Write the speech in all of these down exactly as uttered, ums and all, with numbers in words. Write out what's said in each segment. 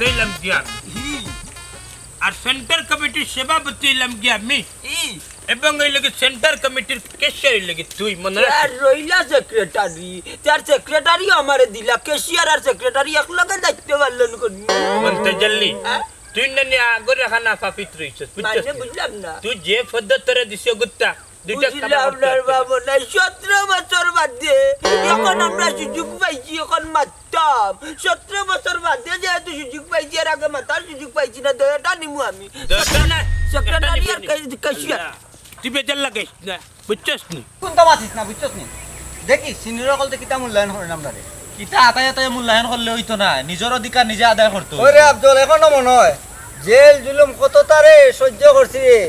অইলাম গিয়া আমি। আর সেন্টার কমিটির সভাপতি অইলাম গিয়া আমি। এবং অউ লগে সেন্টার কমিটির ক্যাশিয়ার অইলে গি তুই, মনো আছে? আর রইলা সেক্রেটারি, তার সেক্রেটারিও আমারে দিলা, ক্যাশিয়ার আর সেক্রেটারি একলগে দায়িত্ব পালন করমু। মন্তাজ আলী, হ্যাঁ? তুই না নি আগর এখান আফাফিত রইছস, বুঝছস মানে নি? বুঝলাম না। তুই যে পদ তোরে দিছে গুত্তা, দুইটা বুঝলাম কাম না করতে রে পারতে না। বাবু, নাই, সতেরো বছর বাদে এখন আমরা সুযোগ পাইছি, এখন মাততাম। সতেরো বছর বাদে যেহেতু সুযোগ পাইছি, এর আগে মাতার সুযোগ পাইছি না, দয়াটা নিমু আমি। দয়াটা না, সেক্রেটারি একটা আর নিবি নি। কে-, ক্যাশিয়ার। আল্লাহ, তুই বেজার লাগাইস না, বুঝছস নি? কুন্তা মাতিস না, বুঝছস নি? দেখি, সিনিয়র অকলতে কিতা মূল্যায়ন করেন আমরারে? কিতা আতায় আতায় মূল্যায়ন করলে অইতো না, নিজর অধিকার নিজে আদায় করতো অইবো। ওরে আফজল, এখনো মনো অয় জেল জুলুম কততারে সইজ্য করছি রে,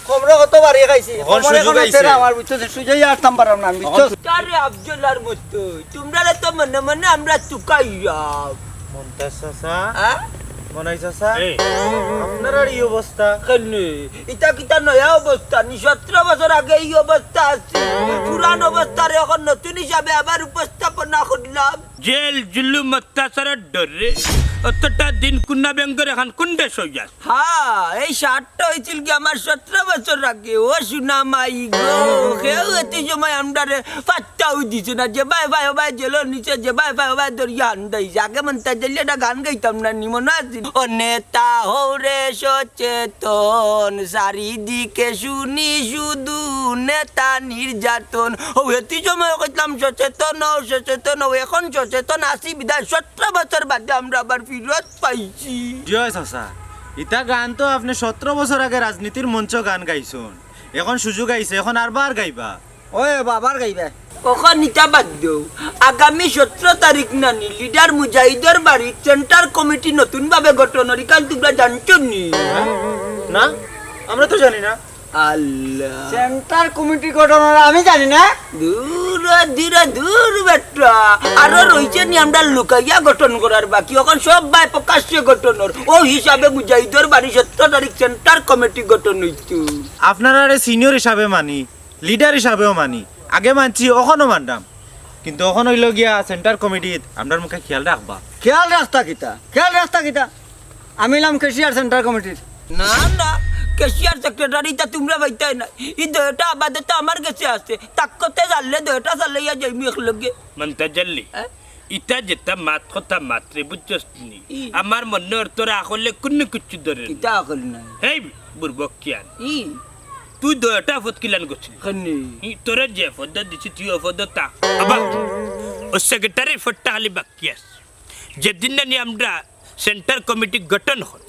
কমরো কত বাড়ি খাইছি, অখন কমর সুযোগ এখনো আইছে। তেরা আমার, বুঝছস? সুজেই আরতাম পারাম না আমি, বুঝছস? তারে আফজল আর মতই, তুমরারে তো মনে মনে আমরা তুকাইরাম। মন্তাজ চাচা, হ্যাঁ? মনাই চাচা, এই। আপনারার ই অবস্থা। কেনে? ইতা কিতা নয়া অবস্থা নি? সতেরো বছর আগে ই অবস্থা আছিল। পুরান অবস্থারে অখন নতুন হিসাবে আবার উপস্থাপনা করলাম। জেল, জুলুম, অত্যাচারর ডরে অতটা দিন কুন্না বেঙ্গর এখান কুন দেশ অইয়া? হ্যাঁ, এই শার্টটা অইছিল গি আমার সতেরো বছর আগে। ও সোনা মাই গো, কেউ এত সময় আমরারে পাত্তাও দিছে না। যেবায় পায় ওবায় জেলর নিচে, যেবায় পায় ওবায় ধরিয়া হান্দাইছে। আগে মন্তাজ আলী একটা গান গাইতাম না নি, মনো আছে? ও নেতা হও রে সচেতন, চারিদিকে শুনি শুধু নেতা নির্যাতন। ও এত সময় কইতাম সচেতন হও, সচেতন হও। এখন সচেতন আছি বিধায় সতেরো বছর বাদে আমরা আবার ফিরত পাইছি। জি অয় চাচা, ইতা গান তো আপনে সতেরো বছর আগে রাজনীতির মঞ্চ গান গাইছইন, এখন সুযোগ আইছে, এখন আরবার গাইবা। ওই বাবার গাইবা। অখন ইতা বাদ দেও, আগামী সতেরো তারিখ নানি লিডার মুজাহিদর বাড়িত সেন্টার কমিটি নতুন ভাবে গঠন অর, ইখান তুমরা জানছো নি? না, আমরা তো জানি না। আল্লাহ। সেন্টার কমিটি গঠন অর আমি জানি না। দূর, দূর, দূর বেটা। আরো রইছে নি আমরা লুকাইয়া গঠন করার বাকি। অখন সব বায় প্রকাশ্যে গঠন অর। অউ হিসাবে মুজাহিদর বাড়ি সতেরো তারিখ সেন্টার কমিটি গঠন অইতো। আপনারারে সিনিয়র হিসাবে মানি, লিডার হিসাবেও মানি। আগে মানছি, অখনো মানরাম। কিন্তু অখন অইলো গিয়া সেন্টার কমিটিত আমরার মুখে খেয়াল রাখবা। খেয়াল রাখতা কিতা? খেয়াল রাখতা কিতা? আমি অইলাম ক্যাশিয়ার সেন্টার কমিটির। না, না, ক্যাশিয়ার সেক্রেটারি ইতা তুমরা পাইতায় নায়। ই দুইটা আপাতত আমার গেছে আছে। তাকতে জানলে দুইটা চালাইয়া যাইমু একলগে। মন্তাজ আলী, হ্যাঁ? ইতা যেতা মাত কথা মাতরে, বুঝছস নি? ই। আমার মনো অর তোর আকলে কুনু কিচ্ছু ধরে না। কিতা আকল নাই? হেই, বুরবকিয়ান। ই। তুই দুইটা পদ কিলান গেছলি। কেনে? ই, তোরে যে পদ দিছি, তুই অউ পদ থাক। আবার, অউ সেক্রেটারির পদটা খালি বাকি আছে। যেদিন নানি আমরা সেন্টার কমিটি গঠন করমু,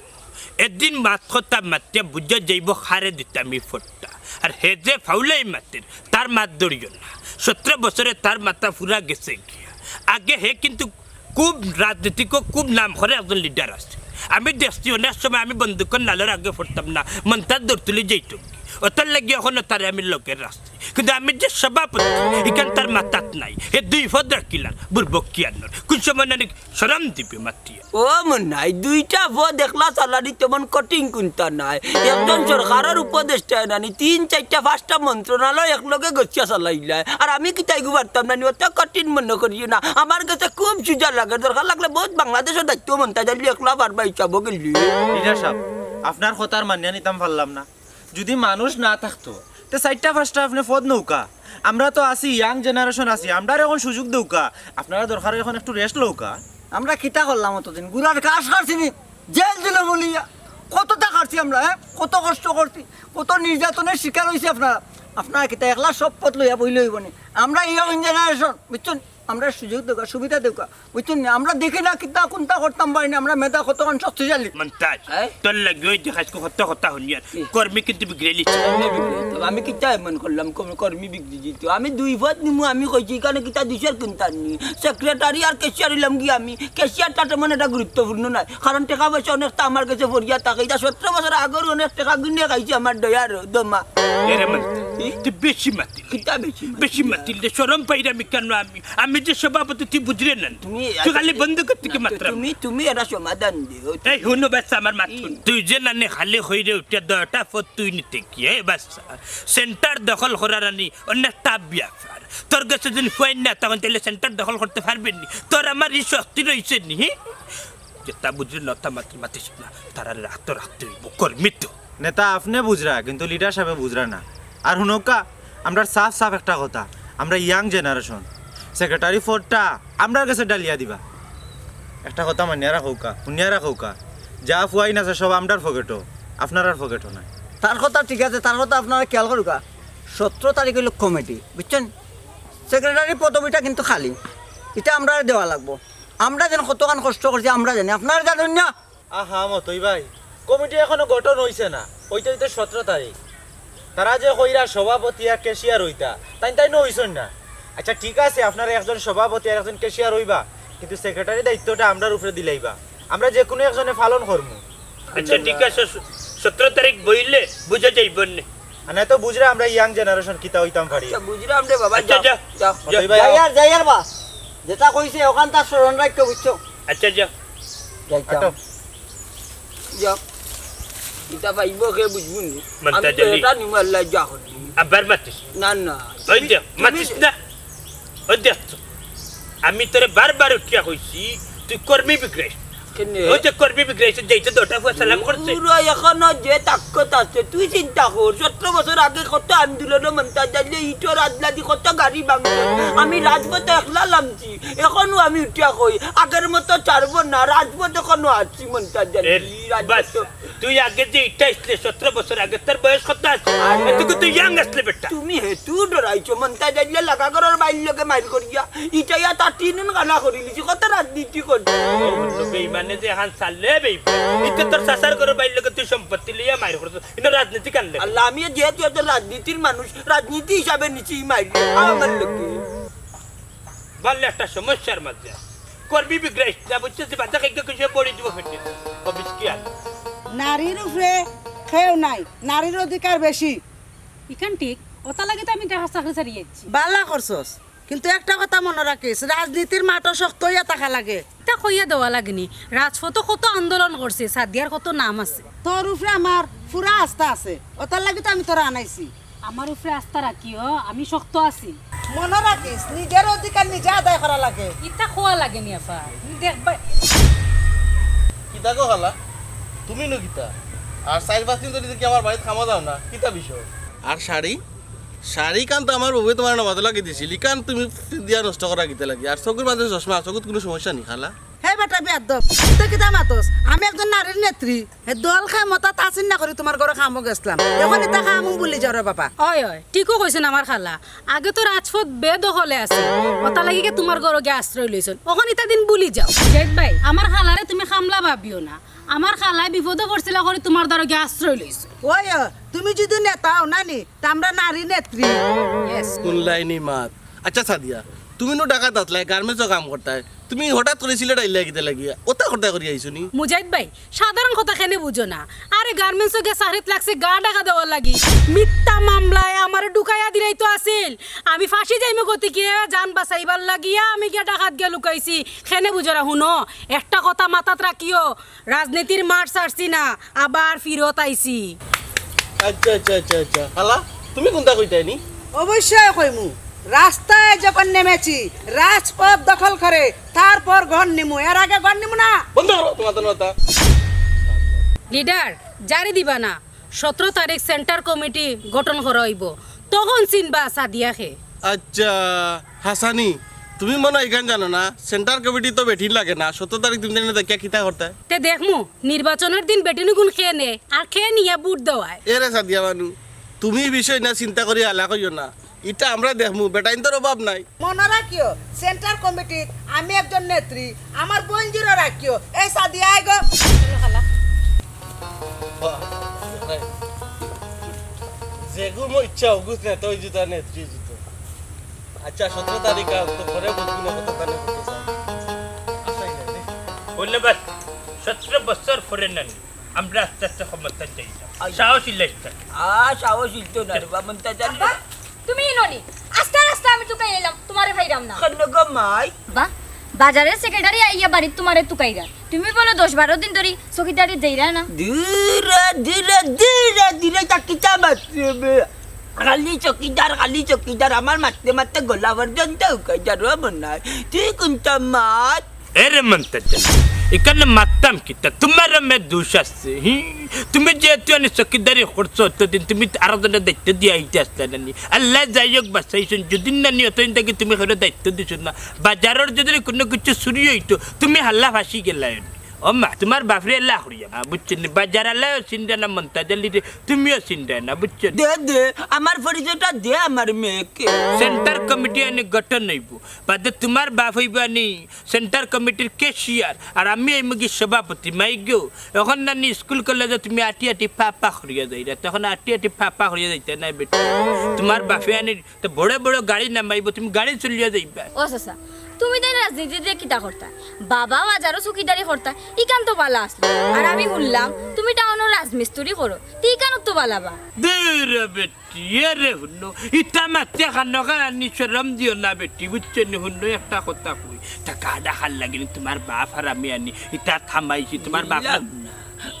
এদিন মাত কথা মাতিয়া বুঝা যাইবো কারে দিতাম ই পদটা। আর হে যে ফাউলাই মাতের, তার মাত ধরিও না। সতেরো বছরে তার মাথা পুরা গেছে গিয়া। আগে হে কিন্তু খুব রাজনীতিকো খুব নাম করা একজন লিডার আছিল। আমি দেখছি অনেক সময় আমি বন্দুকর নালর আগে পড়তাম না, মন্তাজ দৌড় তুলি যাইতো। অতার লাগি অখনো তারে আমি লগে রাখছি। কিন্তু আমি যে সভাপতি, ইখান তার মাথাত নাই। হে দুই পদ রাখিলার, বুরবকিয়ানর। কুন সময় নানি শরম দিবে মাতিয়া। ও মনাই, দুইটা পদ একলা চালানি তেমন কঠিন কুন্তা নায়। একজন সরকারর উপদেষ্টা নানি, তিন, চাইরটা, পাঁচটা মন্ত্রণালয় একলগে গছিয়া চালাইলায়। আর আমি কিতা ইগু পারতাম নানি, অত কঠিন মনো করিও না। আমার গেছে খুব সুজা লাগে, দরকার লাগলে বউত বাংলাদেশর দায়িত্ব মন্তাজ আলী একলা পারবা হিসাবো গেলে। লিডার সাব, আপনার কথার মানিয়া নিতাম পারলাম না। যুদি মানুষ না থাকতো, তে চাইরটা পাঁচটা আপনে পদ নেউক্কা। আমরা তো আছি, young generation আছি, আমরারে অখন সুযোগ দেউক্কা। আপনারা দরকার অয় অখন একটু rest লউক্কা। আমরা কিতা করলাম অতদিন? গুড়ার ঘাস কাটছি নি, জেল জুলুম বুলিয়া। কততা কাটছি আমরা, হ্যাঁ? কত কষ্ট করছি, কত নির্যাতনের শিকার অইছি আপনারা। আপনারা কিতা একলা সব পদ লইয়া বইলে অইবো নি? আমরা young generation, বুঝছইন? আমরা সুযোগ দেউক্কা, সুবিধা দেউক্কা। বুঝছইন নি? আমরা দেখি না কিতা কুন্তা করতাম পারি না, আমরা মেধা কতখান শক্তিশালী। মন্তাজ, হ্যাঁ? তোর লাগি অউ দেখাইস কত কথা হুনিয়ার। কি? কর্মী কিন্তু বিগড়াইলিছে। কর্মী বিগড়াইলিছে। আমি কিতা এমন করলাম, কর-, কর্মী বিগড়ি দিত? আমি দুই পদ নিমু, আমি কইছি, ইখানো কিতা দুইশর কুন্তা নি? সেক্রেটারি আর ক্যাশিয়ার অইলাম গি আমি? ক্যাশিয়ারটা তেমন একটা গুরুত্বপূর্ণ নায়, কারণ টেকা পয়সা অনেকটা আমার গেছে পড়িয়া থাকে। ইটা সতেরো বছর আগর অনেক টেকা গুনে খাইছে আমার দয়ার দমা। এরে মন্তাজ, ই? তুই বেশি মাতিল। কিতা বেশি মাতিল? বেশি মাতিল রে, শরম পাইরাম কেনে আমি? আমি যে সভাপতি, তুই বুঝরে না? তুমি তুই খালি বন্দুকর দিকে না, মাতরাম। তুমি, তুমি এরা সমাধান দিও। এই হুনো বাচ্চা, আমার মাত হুন। ই। তুই যে নানি খালি কইরে উঠিয়া দুইটা পদ তুই নিতে গিয়া, এ বাচ্চা, সেন্টার দখল করার আনি অনেক tough ব্যাপার। তোর গেছে যদি point না তখন তাইলে সেন্টার দখল করতে পারবে নি? তোর আমার ই শক্তি রইছে নি, হি? যেটা বুঝরে না, তা মাতি মাতিস না। তারারে রাখতো রাখতে অইবো, কর্মী তো। নেতা আপনে বুঝরা, কিন্তু লিডার সাবে বুঝরা না। আর হুনউক্কা, আমরার সাফ সাফ একটা কথা, আমরা ইয়াং জেনারেশন, সেক্রেটারি পদটা আমরার গেছে ডালিয়া দিবা। একটা কথা মানিয়া রাখউক্কা, হুনিয়া রাখউক্কা, যা ফুয়াইন আছে সব আমরার পকেটো, আপনারার পকেটো নায়। তার কথা ঠিক আছে, তার কথা আপনারা খেয়াল করউক্কা। সতেরো তারিখ অইলো কমিটি, বুঝছইন? সেক্রেটারি পদবিটা কিন্তু খালি, ইটা আমরারে দেওয়া লাগবো। আমরা যেন কতখান কষ্ট করছি আমরা জানি, আপনারা জানইন না। আহা মতই ভাই, কমিটি এখনো গঠন অইছে না, অইতে অইতে সতেরো তারিখ। তারা যে কইরা সভাপতি আর ক্যাশিয়ার অইতা, তাইন তাইনও অইছইন না। আচ্ছা ঠিক আছে, আপনারা একজন সভাপতি আর একজন ক্যাশিয়ার অইবা, কিন্তু সেক্রেটারি দায়িত্বটা আমরার উপরে দিলাইবা, আমরা যেকুনু একজনে পালন করমু। আচ্ছা ঠিক আছে, স-, সতেরো তারিখ বইলে বুঝা যাইবো নে। আর নায় তো বুঝরা আমরা ইয়াং জেনারেশন কিতা অইতাম পারি। আচ্ছা বুঝরাম রে বাবা, আচ্ছা, যাও, যা, যাও। যা। মতই ভাই, যাই আও। আর, যাই আর বা, যেটা কইছে অখান তার স্মরণ রাখিও, বুঝছো? আচ্ছা যা। যাইতাম। আটো। যাও। ইটা পাইবো কে বুঝবো নি। মানতা আমি তো জানি। এটা নিমু আল্লাহ যা করবি। আবার মাতিস। না, না। ওই তুমি, যে, তুমি মাতিস না। ওই দেখ তো। আমি তোরে বারবার উঠিয়া কইছি, তুই কর্মী বিক্রয়। কেনে? ওই যে কর্মী বিক্রয়, যাইতে দরটা ফুয়া সালাম করছে। পুরো এখনো যে তাকত আছে, তুই চিন্তা কর। সতেরো বছর আগে কত আন্দোলন, মন্তাজ আলী ইটর আদলাদি কত গাড়ি ভাঙছে। আমি রাজপথে একলা লামছি। এখনো আমি উঠিয়া কই, আগের মতো ছাড়বো না, রাজপথ এখনো আছি, মন্তাজ আলী, এ, রাজপথ। বাস, তুই আগে যে ইটা আসলে সতেরো বছর আগে, তোর বয়স কত আছে? আরে। এতটুকু তুই ইয়াং আসলে বেটা। তুমি হেতু ডরাইছো, মন্তাজ আলী লাগা ঘরর বাইর লগে মাইর করিয়া, ইটাইয়া তার তিন গালা করিলিছি, কত রাজনীতি করছে। ও, তো বেইমানে যে হান চালে বেইমান। ইতে তোর চাচার ঘরর বাইর লগে তুই সম্পত্তি লইয়া মাইর করছ। ইনো রাজনীতি কানলে। আল্লাহ, আমি যেহেতু এত রাজনীতির মানুষ, রাজনীতি হিসাবে নিছি মাইর। আমার লোকে। বাড়লে একটা সমস্যার মাঝে। কর্মী বিক্রয়, যা বুঝছে যে বাচ্চা খাইতে কিছু বড়ি দিব ফেটে। অফিস কি আর? নারীর উপরে কেউ নাই, নারীর অধিকার বেশি। ইখান ঠিক, ওটা লাগে তো আমি ঢাকা চাকরি ছাড়িয়ে যাচ্ছি। বালা করছস, কিন্তু একটা কথা মনে রাখিস, রাজনীতির মাঠও শক্ত হইয়া থাকা লাগে। ইতা কইয়া দেওয়া লাগেনি, রাজপথে কত আন্দোলন করছে, সাদিয়ার কত নাম আছে। তোর উপরে আমার পুরা আস্থা আছে, ওটার লাগি তো আমি তোরা আনাইছি। আমার উপরে আস্থা রাখিও, আমি শক্ত আছি। মনে রাখিস, নিজের অধিকার নিজে আদায় করা লাগে। ইতা কওয়া লাগেনি আপা, তুমি দেখবা। কিতা গো খালা, তুমি নু কিতা? আর চাইর পাঁচ দিন ধরি দেখি আমার বাড়িত কামো যাও না, কিতা বিষয়? আর শাড়ি, শাড়ি কান তো আমার বউয়ে তোমার নামাজে লাগি দিছিল, ইকান তুমি দিয়া নষ্ট করা কিতা লাগি? আর চকুর মাঝে চশমা, চকুত কুনু সমস্যা নি খালা? হে বেটা বেয়াদব, তুই কিতা মাতস? আমি একজন নারীর নেত্রী। হে দল খায় মতা তাসিন না করি তোমার ঘরো কামো গেছলাম। এখন ইতা কামো ভুলি যাও রে বাবা। অয়, অয়, ঠিকউ কইছইন আমার খালা। আগে তো রাজপথ বেদখলে আছে। ওটা লাগি গিয়া তোমার ঘরো গিয়া আশ্রয় লইছইন। অখন ইতা দিন ভুলি যাও। জেদ ভাই, আমার খালারে তুমি কামলা ভাবিও না। আমার খালায় বিপদো পড়ছিলা করি তোমার দ্বারো গিয়া আশ্রয় লইছইন। অয়, অয়, তুমি যদি নেতা অও না নি, তা আমরা নারী নেত্রী। Yes। কোন লাইনি মাত? আচ্ছা সাদিয়া, তুমি নু ঢাকাত আছলায়, গার্মেন্টসো কাম করতায়, তুমি হঠাৎ করি সিলেট আইলায় কিতা লাগিয়া? ওটা করতায় করি আইছো নি? মুজাহিদ ভাই, সাধারণ কথা কেনে বুঝো না? আরে গার্মেন্টসো গিয়া চাকরিত লাগছি, গা ঢাকা দেওয়ার লাগি। মিথ্যা মামলায় আমারে ঢুকাইয়া দিরাইতো আছিল। আমি ফাঁসি যাইমু গতিকে জান বাঁচাইবার লাগিয়া আমি গিয়া ঢাকাত গিয়া লুকাইছি। কেনে বুঝো না? হুনো, একটা কথা মাথাত রাখিও, রাজনীতির মাঠ ছাড়ছি না, আবার ফিরত আইছি। আচ্ছা, আচ্ছা, আচ্ছা, আচ্ছা। খালা, তুমি কুনটা কইতায় নি? অবশ্যই কইমু। রাস্তায় যখন নেমেছি, রাজপথ দখল করে, তারপর গড় নিমু। এর আগে গড় নিমু না। বন্ধ করো তোমার দনতা। লিডার, জারি দিবা না। সতেরো তারিখ সেন্টার কমিটি গঠন করা অইবো। তখন চিনবা সাদিয়া কে। আচ্ছা, হাসানি, তুমি মনে হয় ইখান জানো না, সেন্টার কমিটি তো বেটিন লাগে না, সতেরো তারিখ তুমি জানি না দেখিয়া কিতা করতায়? তে দেখমু, নির্বাচনের দিন বেটিনগুন কে নে, আর কে নিয়া ভোট দেওয়ায়। এরে সাদিয়া মানু, তুমি ই বিষয় না চিন্তা করি হালা কইও না, ইটা আমরা দেখমু, বেটাইন্তর অভাব নাই। মনে রাখিও, সেন্টার কমিটিত আমি একজন নেত্রী, আমার বইনজিরও রাখিও। এই সাদিয়া আয় গো। চলো খালা। বাহ, যেগু মো ইচ্ছা অগুত নেতা অইযিতা, নেত্রী অইযিতা। আচ্ছা, সতেরো তারিখ আর তো পরে বুঝবি না কত কানে করতে চাই। আশাই নাই রে। ধন্যবাদ। সতেরো বছর পরে নানি, আমরা আস্তে আস্তে ক্ষমতা যাই। আই। সাহস ইল্লাই থাকে। আ, সাহস ইলতো না রে বাবা, মন্তাজ আলী। আব্বা, তুমি ইনো নি। আস্তা রাস্তা আমি তুকাই আইলাম, তুমারে পাইরাম না। কেনে গো মাই? বা, বাজারের সেক্রেটারি আইয়া বাড়িত তুমারে তুকাইরা। তুমি বলো দশ বারো দিন ধরি চকিদারি যাইরা না। ধীরে, ধীরে, ধীরে, ধীরে তা কিতা মাতরে বে? খালি চকিদার, খালি চকিদার, আমার মাততে মাততে গলা পর্যন্ত উকাই যার মনে হয়। তুই কুনটা মাত? এরে মন্তাজ, ইখানে মাততাম কিতা? তুমারও মে দুষ আছে, হি? তুমি যেহেতু আনি চকিদারি করছো, অতদিন তুমি আরো জনের দায়িত্ব দিয়া আইতে আসতে না নি। আল্লাহ যাই হোক বাঁচাইছইন, যুদি না নি অতদিন থাকি তুমি কেউরে দায়িত্ব দিছো না। বাজারর যুদি কুনু কিছু চুরি অইতো, তুমি হাল্লা ফাঁসি গেলায় নি। ও মা, তুমার বাফরে আল্লাহ করিয়া, আ, বুঝছো নি? বাজার আল্লাহও চিনরা না মন্তাজ আলীরে, তুমিও চিনরায় না, বুঝছো নি? দে, দে, আমার পরিচয়টা দে আমার মেয়েকে। সেন্টার কমিটি আনি গঠন অইবো, বাদে তুমার বাফ অইবো আনি সেন্টার কমিটির ক্যাশিয়ার, আর আমি অইমুগি সভাপতি। মাইগো, অখন নানি স্কুল কলেজো তুমি আটি আটি পা পা করিয়া যাইরায়, তখন আটি আটি পা পা করিয়া যাইতায় নায় বেটি। তুমার বাফে আনি তো বড় বড় গাড়ি নামাইবো, তুমি গাড়ি চলিয়া যাইবায়। ও চাচা, তুমি তাইন রাজনীতিত কিতা করতায়? বাবা বাজারো চকিদারি করতা, ইখান তো ভালা আছলো। আর আমি হুনলাম তুমি টাউনো রাজমিস্ত্রি করো, তে ইখানো তো ভালা বা। দূর বেটি, এরে হুনো, ইতা মাতে কানো কান আনি শরম দিও না বেটি, বুঝছো নি? হুনো একটা কথা কই, তা গাডা খাল লাগিনি, তুমার বাফ আর আমি আনি ইতা থামাইছি, তুমার বাফ বুঝলাম না।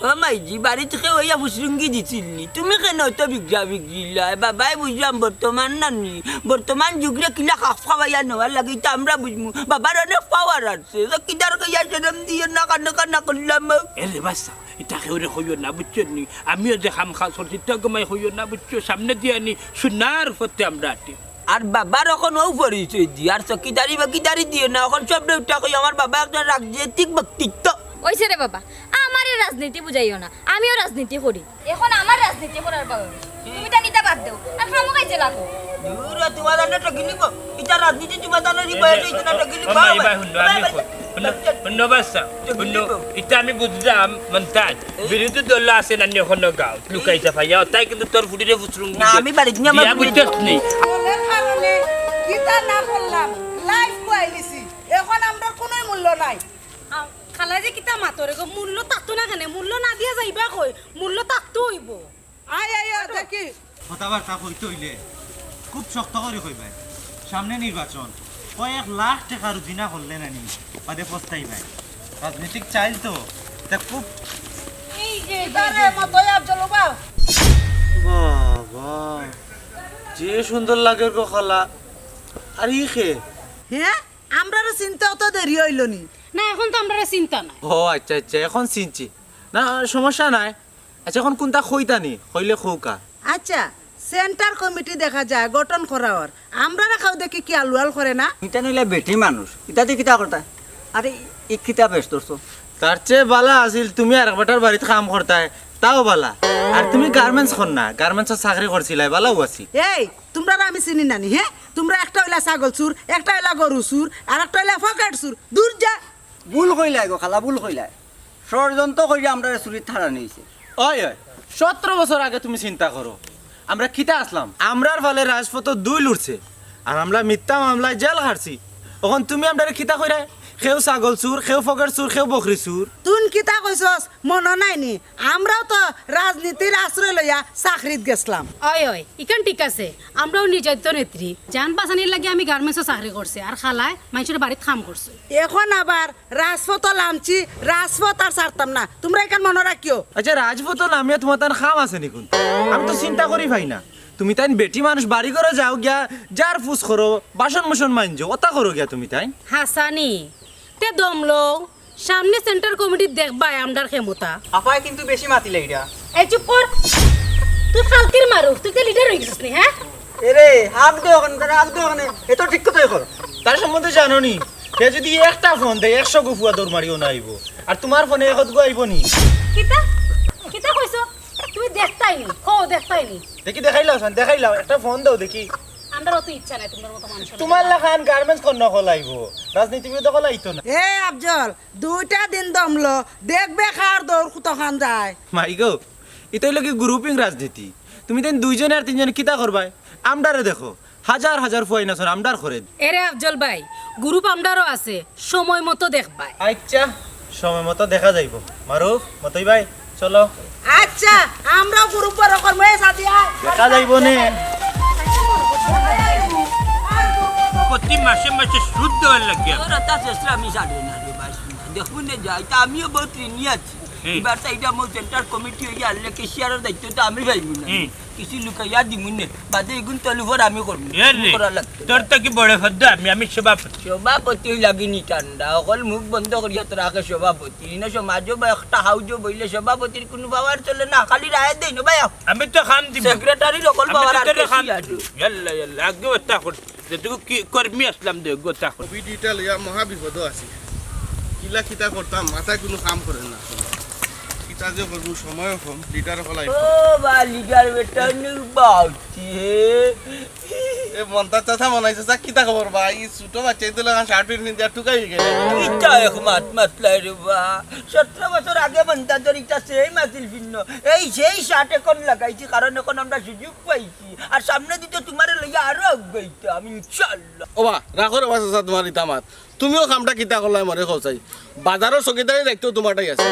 ও মাইজি, বাড়ি থাকি অইয়া ফুসরুঙ্গি দিছিল নি? তুমি কেনে অত বিগড়া বিগড়িলায়? বাবায় বুঝলাম বর্তমান নানি, বর্তমান যুগরে কিলা খাপ খাওয়াইয়া নেওয়ার লাগে, ইতা আমরা বুঝমু। বাবার অনেক পাওয়ার আছে, চকিদার কইয়া শরম দিও না, কানো কানা করলাম। এরে বাচ্চা, ইতা কেউরে কইও না, বুঝছো নি? আমিও যে কাম কাজ করছি, তা গমাই কইও না, বুঝছো? সামনে দিয়া আনি সোনার পথে আমরা আটি। আর বাবার অখন অউ পরিচয় দি, আর চকিদারি বাকিদারি দিও না, অখন সব উঠা কই আমার বাবা একটা রাজনৈতিক ব্যক্তিত্ব। অইছে রে বাবা, আমারে রাজনীতি বুঝাইও না, আমিও রাজনীতি করি। অখন আমার রাজনীতি করার বয়স, তুমি তা নিতা বাদ দেও, আর খামোকাই যে লাগো। দূর, তুমার আন্ডা টকি নিব, ইতা রাজনীতি তুমার আন্ডা নিব, ও, ইতা না টকি নিব। ও, ভাই, ভাই, হুনো, আমি হুনো, হুনো, বাচ্চা, হুনো, বাচ্চা, হুনো, টকি নিব। ইতা আমি বুঝলাম, মন্তাজ, এই বিরোধী দল আছে না নি অখনো গাঁও, লুকাই চাপাইয়া, তাই কিন্তু তোর ফুটিরে ফুসরুঙ্গি না, দে। আমি বাড়িত নিয়া আমার দিয়া ফুটিরে বুঝছস নি? দলের কারণে কিতা না করলাম, লাইফ খুয়াই নিছি। অখন আমরার কুনু মূল্য নাই। আ, খালা যে কিতা মাতরে গো, মূল্য থাকতো না কেনে? মূল্য না দিয়া যাইবা কই? মূল্য থাকতো অইবো। আয়, আয়, আয়, দেখি। কথাবার্তা কইতে অইলে খুব শক্ত করি কইবায়। সামনে নির্বাচন, কয়েক লাখ টেকা রুজিনা করলে নানি, বাদে পস্তাইবায়। রাজনৈতিক চাইল তো, তা খুব এই যে, ইবারে মতই আফজল বাবা। বাবা, যে সুন্দর লাগের গো খালা। আর ই কে? হে? আমরারে চিনতে অত দেরি অইলো নি? না, অখন তো আমরারে চিনতা নায়। ও আচ্ছা, আচ্ছা, অখন চিনছি। না, সমস্যা নাই। আচ্ছা, অখন কুনতা কইতা নি? কইলে কউক্কা। আচ্ছা, সেন্টার কমিটি দেখা যায় গঠন করা অর। আমরারে কেউ দেখি কি আলুয়াল করে না? ইতা নইলে বেটি মানুষ। ইতা দি কিতা করতা? আরে, ই কিতা বেশ ধরছো? তার চেয়ে ভালা আছিল তুমি আরেক বেটার বাড়িত কাম করতায়, তাও ভালা। আর তুমি গার্মেন্টস কর না, গার্মেন্টসো চাকরি করছিলায়, ভালাউ আছিল। এই, তুমরারে আমি চিনি না নি, হে? তুমরা একটা অইলা ছাগল চুর, একটা অইলা গরু চুর, আর একটা অইলা পকেট চুর। দূর যা। ভুল কইলায় গো খালা, ভুল কইলায়। ষড়যন্ত্র করিয়া আমরারে চুরিত ঠাড়ানি অইছে। অয়, অয়, সতরো বছর আগে তুমি চিন্তা করো, আমরা কিতা আছলাম? আমরার ফালে রাজপথো ধুইল উঠছে, আর আমরা মিথ্যা মামলায় জেল খাটছি। অখন তুমি আমরারে কিতা কইরায়? কেউ ছাগল চুর, কেউ পকেট চুর, কেউ বকরি চুর। তুইন কিতা কইছস মনো নাই নি? আমরাও তো রাজনীতির আশ্রয় লইয়া চাকরিত গেছলাম। অয়, অয়, ইখান ঠিক আছে, আমরাও নির্যাতিত নেত্রী। জান বাঁচানির লাগি আমি গার্মেন্টসো চাকরি করছি, আর খালায় মাইনষর বাড়িত কাম করছে। অখন আবার রাজপথো লামছি, রাজপথ আর ছাড়তাম না, তুমরা ইখান মনো রাখিও। আচ্ছা, রাজপথো লামিয়া তুমার তান কাম আছে নি কুনতা? আমি তো চিন্তা করি পাই না। তুমি তাইন বেটি মানুষ, বাড়ি ঘরো যাও গিয়া, ঝাড় ফুছ করো, বাসন মুসন মাইনজো, অতা করো গিয়া তুমি তাইন। হাছানি, তে দম লও, সামনে সেন্টার কমিটিত দেখবায় আমরার ক্ষমতা। আফায় কিন্তু বেশি মাতিলা ইটা। এই চুপ কর, তুই ফালতির মারুফ, তুই তো লিডার অই গেছস নি, হে? এরে, হাক দে অখানে, তারে হাক দে অখানে। এ তো ঠিক কথাই কর। তার সম্বন্ধে জানো নি? হে যুদি একটা ফোন দেয়, একশো গো ফুয়া দৌড় মারিও না আইবো। আর তুমার ফোনে একত গো আইবো নি? কিতা? কিতা কইছো? তুমি দেখতায় নি? কও, দেখতায় নি? দেখি, দেখাইলাও চাইন, দেখাইলাও। একটা ফোন দেও দেখি। আমরার অত ইচ্ছা নাই তুমার মতো মানুষর। তুমার লাখান গার্মেন্টস কর না খোলাইবো, রাজনীতিবিদ খোলাইতো না। এ আফজল, দুইটা দিন দম ল, দেখবে কার দৌড় কুতখান যায়। মাই গো, ইতা অইলো কি গ্রুপিং রাজনীতি? তুমি তাইন দুইজনে আর তিনজনে কিতা করবায়? আমরারে দেখো, হাজার হাজার ফুয়াইন আছইন, আমরার করে। এরে আফজল ভাই, গ্রুপ আমরারও আছে, সময় মতো দেখবায়। আচ্ছা, সময় মতো দেখা যাইবো। মারুফ, মতই ভাই, চলো। আচ্ছা, আমরাও গ্রুপ বড় করমু, এ সাদিয়া। দেখা যাইবো নে। প্রতি মাসে মাসে সুদ দেওয়ার লাগে। ওরা তা চেষ্টা আমি জানি না রে ভাই, দেখুন নে যাই, তা আমিও বহুত ঋণী আছি। হুম। এবার তো এটা আমার সেন্টার কমিটি হইয়া আনলে ক্যাশিয়ারের দায়িত্ব তো আমি পাইব না। হুম। কিছু লুকাইয়া দিমু নে, বাদে ইগুন তলুফর আমি করমু। এ রে, করা লাগতো। তোর তো কি বড় ফদ্দ আমি, আমি সভাপতি। সভাপতি ওই লাগি নি ঠান্ডা, অকল মুখ বন্ধ করিয়া তোর আগে সভাপতি। ইনো সমাজও বা একটা হাউজও বইলে সভাপতির কুনু পাওয়ার চলে না, খালি রায় দেই না ভাই। আমি তো খাম দিমু। সেক্রেটারির অকল আমি পাওয়ার তো আর তোরে খাম বেশি আছে। দিমু। ইয়াল্লা, ইয়াল্লা, আগে ওটা কর। যেটুকু কি কর্মী আসলাম দে, গোটা কর। কমিটিটা লইয়া মহা বিপদও আছি। কিলা কিতা করতাম, মাথায় কুনু কাম করে না। কিতা যে করমু, সময়ও কম, লিডার হলাই। ও বা লিডার বেটা নু বাউতি হে। এ মন্তাজ চাচা, মনাই চাচা, কিতা খবর বা? ই ছোট বাচ্চা ইতো লাখান শার্ট প্যান্ট পিন্দিয়া টুকাই গেলে। ইটা এক মাত মাতলাই রে বা। সতেরো বছর আগে মন্তাজর ইটা সেম আছিল ভিন্ন। এই সেই শার্ট এখন লাগাইছি, কারণ এখন আমরা সুযোগ পাইছি। আর সামনে দিতে তোমারে লইয়া আরো আগাইতাম, ইনশাআল্লাহ। ওবা, রাখো রে বা চাচা তোমার ইতা মাত। তুমিও কামটা কিতা করলায় মরে কও চাই। বাজারর চকিদারি দায়িত্ব তোমারটাই আছে।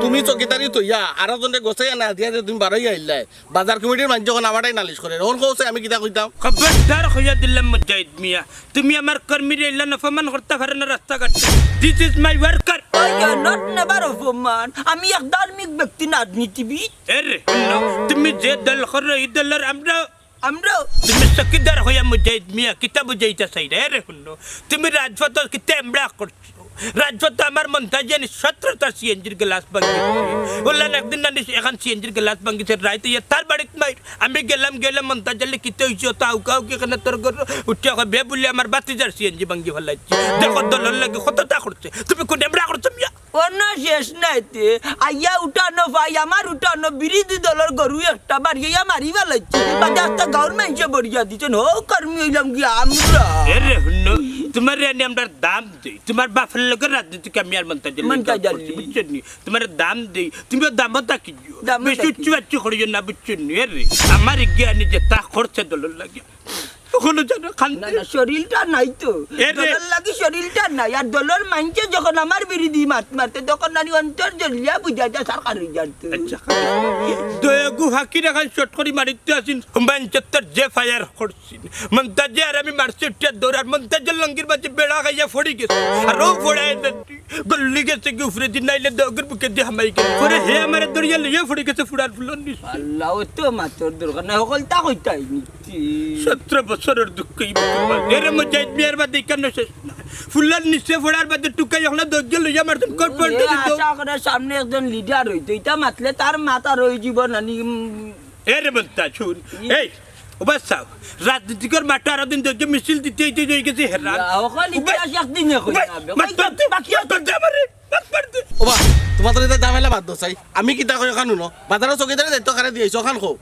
তুমি চকিদারি থইয়া আরো জনরে গছাইয়া না দিয়া যে তুমি বারইয়া আইলায়। বাজার কমিটির মানষে যখন আমারটাই নালিশ করে, তখন কও চাই আমি কিতা কইতাম? খবরদার কইয়া দিলাম মুজাহিদ মিয়া, তুমি আমার কর্মীরে ইলান অপমান করতা পারো না রাস্তাঘাটে। This is my worker. I cannot never অপমান। আমি এক ধার্মিক ব্যক্তি, না রাজনীতিবিদ। এ রে, হুনো, তুমি যে দল করো, ই দলর আমরা, আমরা। তুমি চকিদার হইয়া মুজাহিদ মিয়া, কিতা বুঝাইতা চাইরা? এ রে, হুনো, তুমি রাজপথ কিতা এমরা করছো? রাজপথ আমার মন্তাজে নি সতেরোটা সিএনজির গ্লাস ভাঙিছে। ওলান একদিন না নিস এখান সিএনজির গ্লাস ভাঙিছে, রাইত ইয়া তার বাড়িত মাইর। আমি গেলাম, গেলাম মন্তাজে কিতা হইছে, তা উকাও কি এখানে তোর ঘর উঠিয়া কয়, বে বলে আমার বাতিজার সিএনজি ভাঙি ফেলাইছে। দেখো দলর লাগি কতটা করছে, তুমি কোন এমরা করছো মিয়া? অন্য শেষ নাইতে, আইয়া উঠানো ভাই, আমার উঠানো বিরোধী দলর গরু একটা বাড়িয়া মারি ফেলাইছে। বাদে আস্তা গাঁওর মাইনষে বরিয়া দিছেন, হো কর্মী হইলাম কি আমরা। এ রে হুনো, তোমারে আনি আমরা দাম দেই, তোমার বাপের লগে রাজনীতিক আমি আর মন্তাজে মন্তাজে করছি, বুঝছো নি? তোমারে দাম দেই, তুমিও দামও থাকি দিও। দামও বেশি থাকি। উচ্চ বাচ্চ করিও না, বুঝছো নি? এ রে, আমার ইগে আনি যে তা করছে দলর লাগি। এখনো জানো খান না, না, শরীরটা নাই তো। এ রে। দলর লাগি শরীরটা নাই। আর দলর মাইনষে যখন আমার বিরোধী মাত মারতে, তখন নানি অন্তর জ্বলিয়া বুঝাইতা সরকার হয়ে যার তো। আচ্ছা। দয়াগু ফাঁকি রাখান শট করি মারিতে আসিন, মাইনষে তোর যে ফায়ার করছিন। মন্তাজে আর আমি মারছি উঠিয়া দৌড়ার, মন্তাজের লঙ্গির মাঝে বেড়া খাইয়া ফড়ি গেছে। আর ও ফড়ায় না। গল্লি গেছে কি উপরে দিন নাইলে দগর বুকে দিয়ে হামাই গেল। পরে হে আমারে দরিয়া লইয়া ফড়ি গেছে ফুড়ার ফুলর নিচে। আল্লাহ, ও তো মাতর দরকার নাই, হকলতা কইতাই নি। সতেরো বছরর দুঃখ ই বুকুর মাঝে। এরে মুজাহিদ মিয়ার বাদে ইকানো শেষ না। ফুলর নিচে ফড়ার বাদে টুকাই হকলে দগর লইয়া মারছেন, কর পড়তে এ দিত। আশা করে সামনে একজন লিডার হইতো, ইটা মাতলে তার মাথা রই জীবন আনি, উম। এরে মন্তাজ, হুন। ই- এই, ওবা চাও, রাজনীতিকর মাঠে আরো দিন ধরে মিছিল দিতে দিতে হয়ে গেছে হেরান। ইয়া, ওখানে ওবা, ইতিহাস একদিনে কই ওবা, যাবে। মাত কই পারতে, বাকি মাত পারতে আমারে, মাত পারতে। ওবা, তোমার তো এটা ঝামেলা বাদ দাও চাই। আমি কিতা কই ওখান হুনো? বাজারর চকিদারি দায়িত্ব কারে দিয়াইছো ওখান কও?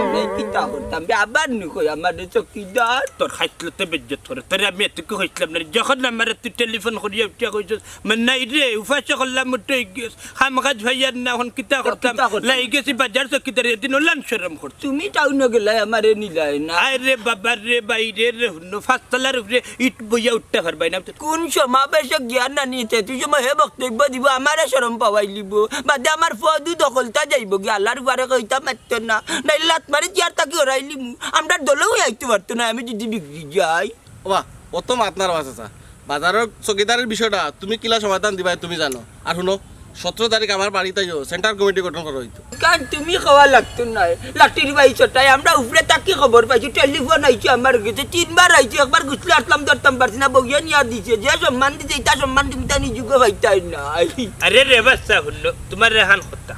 আমি কিতা করতাম? বে আবার নি কই আমার চকিদার? তোর খাইছলতে বেজ্জত করে। তোরে আমি এতকে কইছিলাম না। যখন আমারে তুই টেলিফোন করিয়া উঠিয়া কইছস, মানে নাই রে, উপাসে করলাম উঠে গেছ। কাম কাজ পাইয়ার না, এখন কিতা করতাম? কিতা করতাম? লাই গেছি বাজার চকিদারি, এদিন ওলান শরম করছি। তুমি টাউনো গেলায়, আমারে নিলায় না। আরে বাবা রে, বাইরে রে, হুনো, পাঁচতলার উপরে ইট বইয়া উঠতে পারবায় না। কোন সমাবেশে গিয়া না নিতে? তুই সময় হে বক্তব্য দিব, আমারে শরম পাওয়াই লিব। বাদে আমার ফদু দখলতা যাইব গি, আল্লাহর উপরে কইতা মারত না। নাইলে লাত মারি চেয়ার থাকি হরাই লিমু। আমরা দলেও আইতে পারতো না, আমি যদি বিগড়ি যাই। ওবা, অত মাত না রে বা চাচা। বাজারর চকিদারির বিষয়টা তুমি কিলা সমাধান দিবায় তুমি জানো। আর হুনো, সতেরো তারিখ আমার বাড়িত আইও, সেন্টার কমিটি গঠন করা হইতো। কারণ তুমি কওয়া লাগতো নায়, লাঠির বাই ছটায় আমরা উপরে থাকি খবর পাইছি, টেলিফোন আইছে আমার গেছে, তিনবার আইছে, একবার গুছলে আসলাম ধরতাম পারছি না, বইয়া নিয়া দিছে, যে সম্মান দিছে, ইটা সম্মান তুমি তা নিজুকে পাইতাই নাই। আরে রে বাচ্চা হুনো, তোমার রেহান কথা।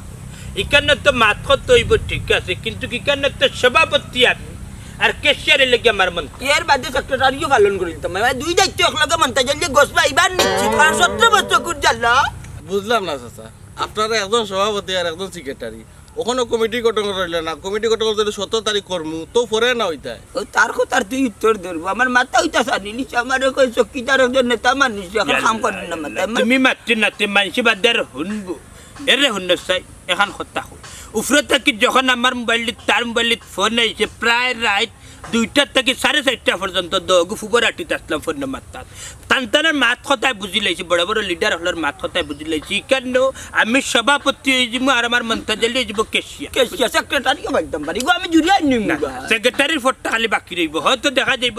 ইকানো তো মাত কথা হইব ঠিক আছে, কিন্তু ইকানো তো সভাপতি আমি। আর ক্যাশিয়ারের লাগি আমার মন্তাজ। এর বাদে সেক্রেটারিও পালন করি দিতাম। মানে দুই দায়িত্ব একলগে মন্তাজ, জলদি গোসবা ইবার নিচ্ছি, কারণ সতেরো বছর কুট জ্বালা। বুঝলাম না চাচা, আপনারা একজন সভাপতি আর একজন সেক্রেটারি, ওখানো কমিটি গঠন করা হইল না। কমিটি গঠন করতে হইলে সতেরো তারিখ করমু, তো পরে না হইতায়। ও তার কথার তুই উত্তর ধরবো, আমার মাথা হইতা সানি নিছে, আমার কই চকিদার একজন নেতা মানুষ, এখন কাম করেন না মাথায়। তুমি মাততে নাতে মানসি বাদ আর হুনবো। এরে হুনস চাই, এখান কথা কই। উপরে থাকি যখন আমার মোবাইল, তার মোবাইল ফোন আইছে, প্রায় রাইত দুইটার থাকি সাড়ে চারটা পর্যন্ত দগু ফুবর আটিত আসলাম ফোন নাম্বার তার। তান তানের মাত কথায় বুঝি লাইছি, বড় বড় লিডার হকলর মাত কথায় বুঝি লাইছি। কেন আমি সভাপতি হয়ে যাবো আর আমার মন্তাজ আলী হয়ে যাবো ক্যাশিয়ার। ক্যাশিয়ার, সেক্রেটারিও পাইতাম পারি। গো, আমি জুড়িয়ে নিমু না, গা। সেক্রেটারির পদটা খালি বাকি রইব। হয়তো দেখা যাইব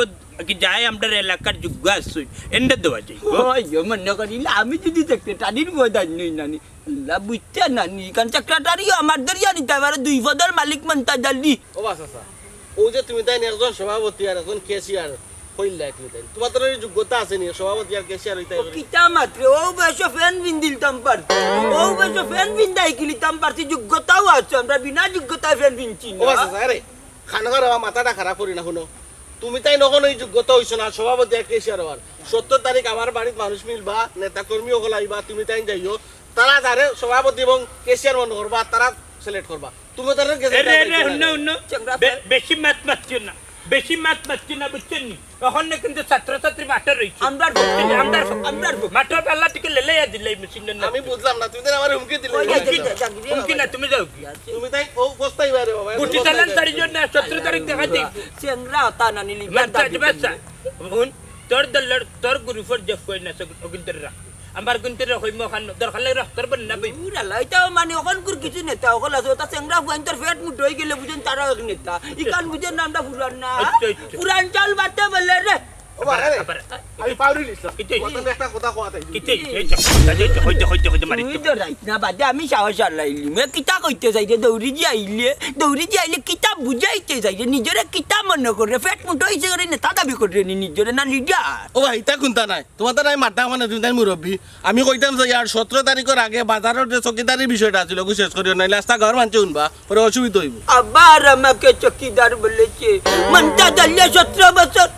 কি যায় আমরার এলাকার যোগ্য আছে, এন্ডে দেওয়া যাইব। ওই, ও মনে করিলে আমি যদি সেক্রেটারির পদ আর নই নানি। আল্লাহ বুঝতে নানি, কারণ সেক্রেটারিও আমার দরিয়া নিতে পারে, দুই পদর মালিক মন্তাজ আলী। ও বাস, আচ্ছা। অউ যে তুমি তাইন একজন সভাপতি আর একজন ক্যাশিয়ার কইলায় তুমি তাইন, তুমার তো এই যোগ্যতা আছে নি সভাপতি আর ক্যাশিয়ার অইতায়? ও কিতা মাতরে, অউ বয়সো প্যান্ট পিন্দিলতাম পারছি, অউ বয়সো প্যান্ট পিন্দা হিকিলিতাম পারছি, যোগ্যতাও আছে, আমরা বিনা যোগ্যতায় প্যান্ট পিনছি না। ও আচ্ছা, আরে, খানকার বাবা মাথাটা খারাপ করি না, হুনো। তুমি তাইন অখনো এই যোগ্যতা অইছো না সভাপতি আর ক্যাশিয়ার অওয়ার। সত্তর তারিখ আমার বাড়িত মানুষ মিলবা, নেতা কর্মী অকল আইবা, তুমি তাইন যাইও, তারা যারে সভাপতি এবং ক্যাশিয়ার মনো করবা, তারা সিলেক্ট করবা। তুমি তারে গেছে এ রে, এ রে, হুনো, হুনো। বে-, বেশি মাত মাতিও না, বেশি মাত মাতিও না, বুঝছইন নি? অখন কিন্তু ছাত্রছাত্রী মাঠো রইছে। আমরার পক্ষে, আমরার পক্ষে, আমরার পক্ষে। মাঠো পাল্লা থেকে লেলাইয়া দিলাই মেশিন না। আমি বুঝলাম না, তুমি তাইন আমারে হুমকি দিলে। ওই হুমকি, যা, যা, যা, যা, হুমকি না, তুমি যাও কি? তুমি তাইন অউ বস্তাই বাইরে বাবা, গুটি চালান চারিজন না, সত্তর তারিখ দেখা দিই। চেংরা হতা না নিলি, হুন, তোর দলর, তোর গ্রুপর যে ফোন আছে, অগুইন্তরে রাখ। আমার গুইন্তরে কইমু অখান, দরকার লাগে রক্তর বন্যা বইবো। দূর আল্লাহ, ইতাও মানে অখনকুর কিছু নেতা অকল আছে, ওটা চেংরা ফুয়াইন্তর পেট মুটা অইগেলে বুঝইন তারাও এক নেতা। ইখান বুঝইন না আমরা পুরান না। আচ্ছা, আচ্ছা। পুরান চাউল বাটে বলে রে। ও বাবা, আরে, আবার, আবার। আমি পাউরি নিছিলাম। কিতা? তোমার একটা কথা কওয়া তাই। কিতা? এই যে, এই যে, হইতে, হইতে, হইতে মারি। তুমি তো রাইত না বাদে আমি সাহস হারাইলিমু। এ কিতা কইতে চাইরে? দৌড়ি যে আইলে, দৌড়ি যে আইলে কিতা বুঝাইতে চাইরে? নিজরে কিতা মনো করে? পেট মুটা অইছে করে নেতা দাবি করে নি নিজরে না লিডার? ও ভাই, ইতা কুন্তা নায়। তোমার তো নাই মাঠটা মানে তুমি তাইন মুরব্বি। আমি কইতাম যে ইয়ার সতেরো তারিখর আগে বাজারর যে চকিদারির বিষয়টা আছিল, ওগু শেষ করিও, নাইলে আস্তা গাঁওর মানষে হুনবা, পরে অসুবিধা অইবো। আবার আমাকে চকিদার বলেছে। মন্তাজ আলী সতেরো বছর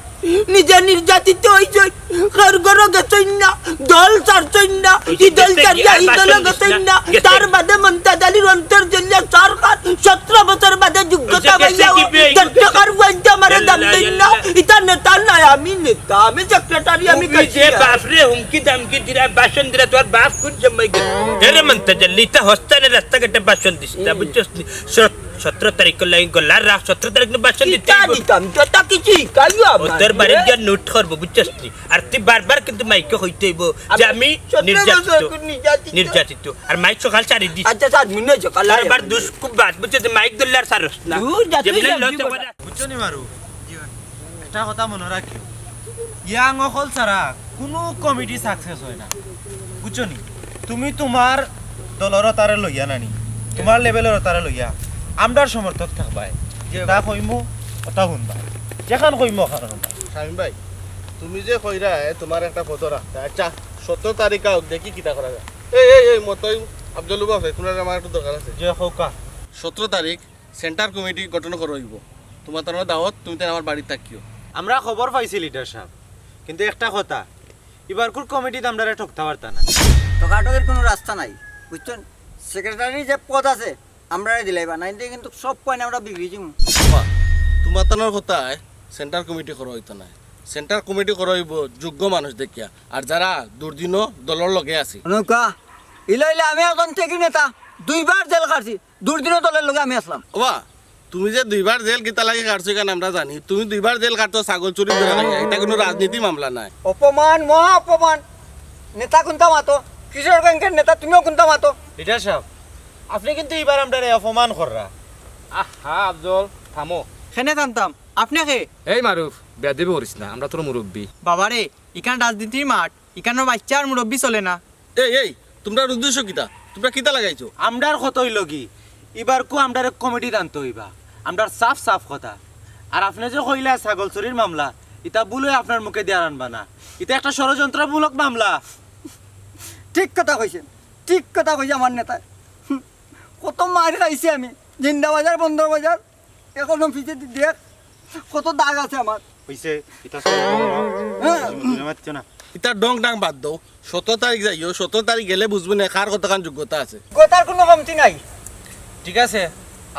নিজে নির্যাতিত অইছইন, কার ঘরো গেছইন না, দল ছাড়ছইন না, ই দল ছাড়িয়া ই দলো গেছইন না, তার বাদে মন্তাজ আলীর অন্তর জ্বলিয়া সরকার সতেরো বছর বাদে যোগ্যতা পাইয়া ও দশ টাকার ফুয়াইন্তে আমারে দাম দেইন না। ইতা নেতা নায়, আমি নেতা, আমি সেক্রেটারি, আমি তুমি যে ক্যাশিয়ার। বাপরে হুমকি দামকি দিরা, ভাষণ দিরা, তোমার বাপ কোন জন্মাই গেল? এরে মন্তাজ আলী, ইতা হস্তানে রাস্তাঘাটে ভাষণ দিস না, বুঝছস নি? সত-, সতেরো তারিখ লাগি গলা রাখ, সতেরো তারিখ নু ভাষণ দিতে কিতা অইবো। দিতাম? তো তা কিছু শিখাইও ও আমার। তোর বাড়িত গিয়া নোট করবো, বুঝছস নি? আর তুই বারবার কিন্তু মাইকে কইতে অইবো যে আমি আমি সতেরো বছর নির্যাতিত, নির্যাতিত। নির্যাতিত। আর মাইক সকাল ছাড়ি দিস। আচ্ছা, স্যার, মনে হচ্ছে, কাল আর আবার দুষ খুব বাদ, বুঝছস? যে মাইক ধরলে আর ছাড়স না। দূর যা, তুই যেমনি যা, লস তুই করে। যা। বুঝছো নি মারু? একটা কথা মনো রাখিও, ইয়াং অকল ছাড়া কুনু কমিটি সাকসেস অয় না, বুঝছো নি? তুমি তুমার দলর তারে লইয়া নানি, তুমার লেভেলর তারে লইয়া আমরার সমর্থক থাকবায়। জি ভাই। তা কইমু, কথা হুনবা, যেখান কইমু, ওখান হুনবা। শামীম ভাই, তুমি যে কইরায়, তুমার একটা পদ রাখতায়। আচ্ছা, সতেরো তারিখ আউক, দেখি কিতা করা যায়। এই, এই, এই, মতই আব্দুল বাফে, কুনারে আমার একটু দরকার আছে। জি, কউক্কা। সতেরো তারিখ সেন্টার কমিটি গঠন করা অইবো। তুমার তানরে দাওয়াত, তুমি তাইন আমার বাড়িত থাকিও। আমরা খবর পাইছি লিডার সাব, কিন্তু একটা কথা, ইবারকুর কমিটিত আমরারে ঠকতা পারতা না। ঠকাঠকির কুনু রাস্তা নাই, বুঝছইন? সেক্রেটারি যে পদ আছে, আমরারে দিলাইবা, নাইলে কিন্তু সব পয়েন্ট আমরা বিগড়ি যিমু। বাবা, তুমার তানর কথায় সেন্টার কমিটি করা অইতো নায়। সেন্টার কমিটি করা অইবো যোগ্য মানুষ দেখিয়া, আর যারা দুর্দিনও দলর লগে আছে। নৌকা, ইলা ইলা আমি একজন ত্যাগী নেতা, দুইবার জেল খাটছি, দুর্দিনও দলর লগে আমি আছলাম। ওবা, তুমি যে দুইবার জেল কিতা লাগি খাটছো ইখান আমরা জানি। তুমি দুইবার জেল খাটছো ছাগল চুরি ধরা খাইয়া, ইটা কুনু রাজনীতি মামলা নায়। অপমান, মহা অপমান। নেতা কুনতা মাতো, কিশোর ব্যাংকের নেতা তুমিও কুনতা মাতো। লিডার সাব, আপনে কিন্তু ইবার আমরারে অপমান কররা। আহা আফজল, থামো। কেনে থামতাম? আপনে কে? এই মারুফ, বেয়াদবি করিস না, আমরা তোর মুরব্বি। বাবারে, ইখান রাজনীতির মাঠ, ইখানো বাইচ্চা আর মুরব্বি চলে না। এই, এই, তুমরার উদ্দেশ্য কিতা? তুমরা কিতা লাগাইছো? আমরার কথা অইলো কি, ইবারকু আমরারে কমিটিত আনতো অইবা। আমরার সাফ সাফ কথা। আর আপনে যে কইলা ছাগল চুরির মামলা, ইতা ভুল অয় আপনার মুখে দিয়া আনবা না। ইতা একটা ষড়যন্ত্রমূলক মামলা। ঠিক কথা কইছইন, ঠিক কথা কইছে আমার নেতায়। হুম, কত মাইর খাইছি আমি, জিন্দাবাজার, বন্দরবাজার। এখনো পিছেদি দেখ, কত দাগ আছে আমার। অইছে, ইতা সব বলো না। হ্যাঁ। তুমি মাতিও না। ইতা ডং ডাং বাদ দেও। সতেরো তারিখ যাইও, সতেরো তারিখ গেলে বুঝবো নে কার কতখান যোগ্যতা আছে। যোগ্যতার কুনু কমতি নাই। ঠিক আছে,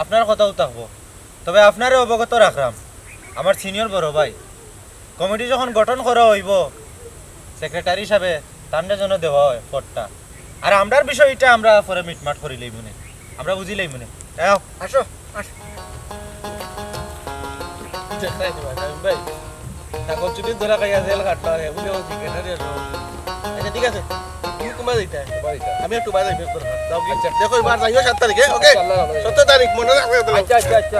আপনার কথাও থাকবো। তবে আপনারে অবগত রাখরাম, আমার সিনিয়র বড় ভাই, কমিটি যখন গঠন করা অইবো, সেক্রেটারি হিসাবে তানরে যেন দেওয়া অয় পদটা। আর আমরার বিষয় ইটা আমরা পরে মিটমাট করিলাইমুনে, আমরা বুঝিলাইমুনে। আও। আসো, আসো। দেখরায় তো ভাই, ভাই, ছাগল চুরি ধরা খাইয়া জেল খাটলো, আর হে বুলে ও সেক্রেটারি আসলো। আচ্ছা, ঠিক আছে, তুমি কুনবায় যাইতায়? আমি একটু বাইরে যাই, বেশ দরকার। যাও কি? আচ্ছা। দেখো, ইবার যাইও সাত তারিখে, ওকে? আচ্ছা, আল্লাহ হাফেজ। সতেরো তারিখ, মনো রাখবে। আচ্ছা, আচ্ছা, আচ্ছা।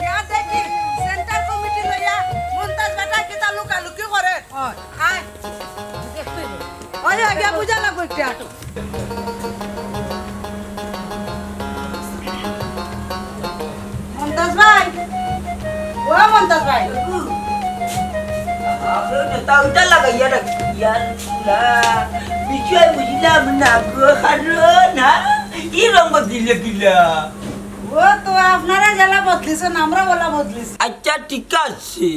ইয়া দেখি, সেন্টার কমিটি লইয়া মন্তাজ বেটা কিতা লুকালুকি করে। ওই, আয়। ওই, আগে বুঝা লাগবো একটা। মন্তাজ ভাই, মন্তাজ ভাই। আপনার নেতা ওইটা লাগাইয়া রাখি, ইয়ার না, বিষয় বুঝলাম না গো, কারণ না, ই রঙ বদলিলে কিলা? ও তো আপনারা যেলা বদলিছেন, আমরা ওলা বদলিছি। আচ্ছা, ঠিক আছে,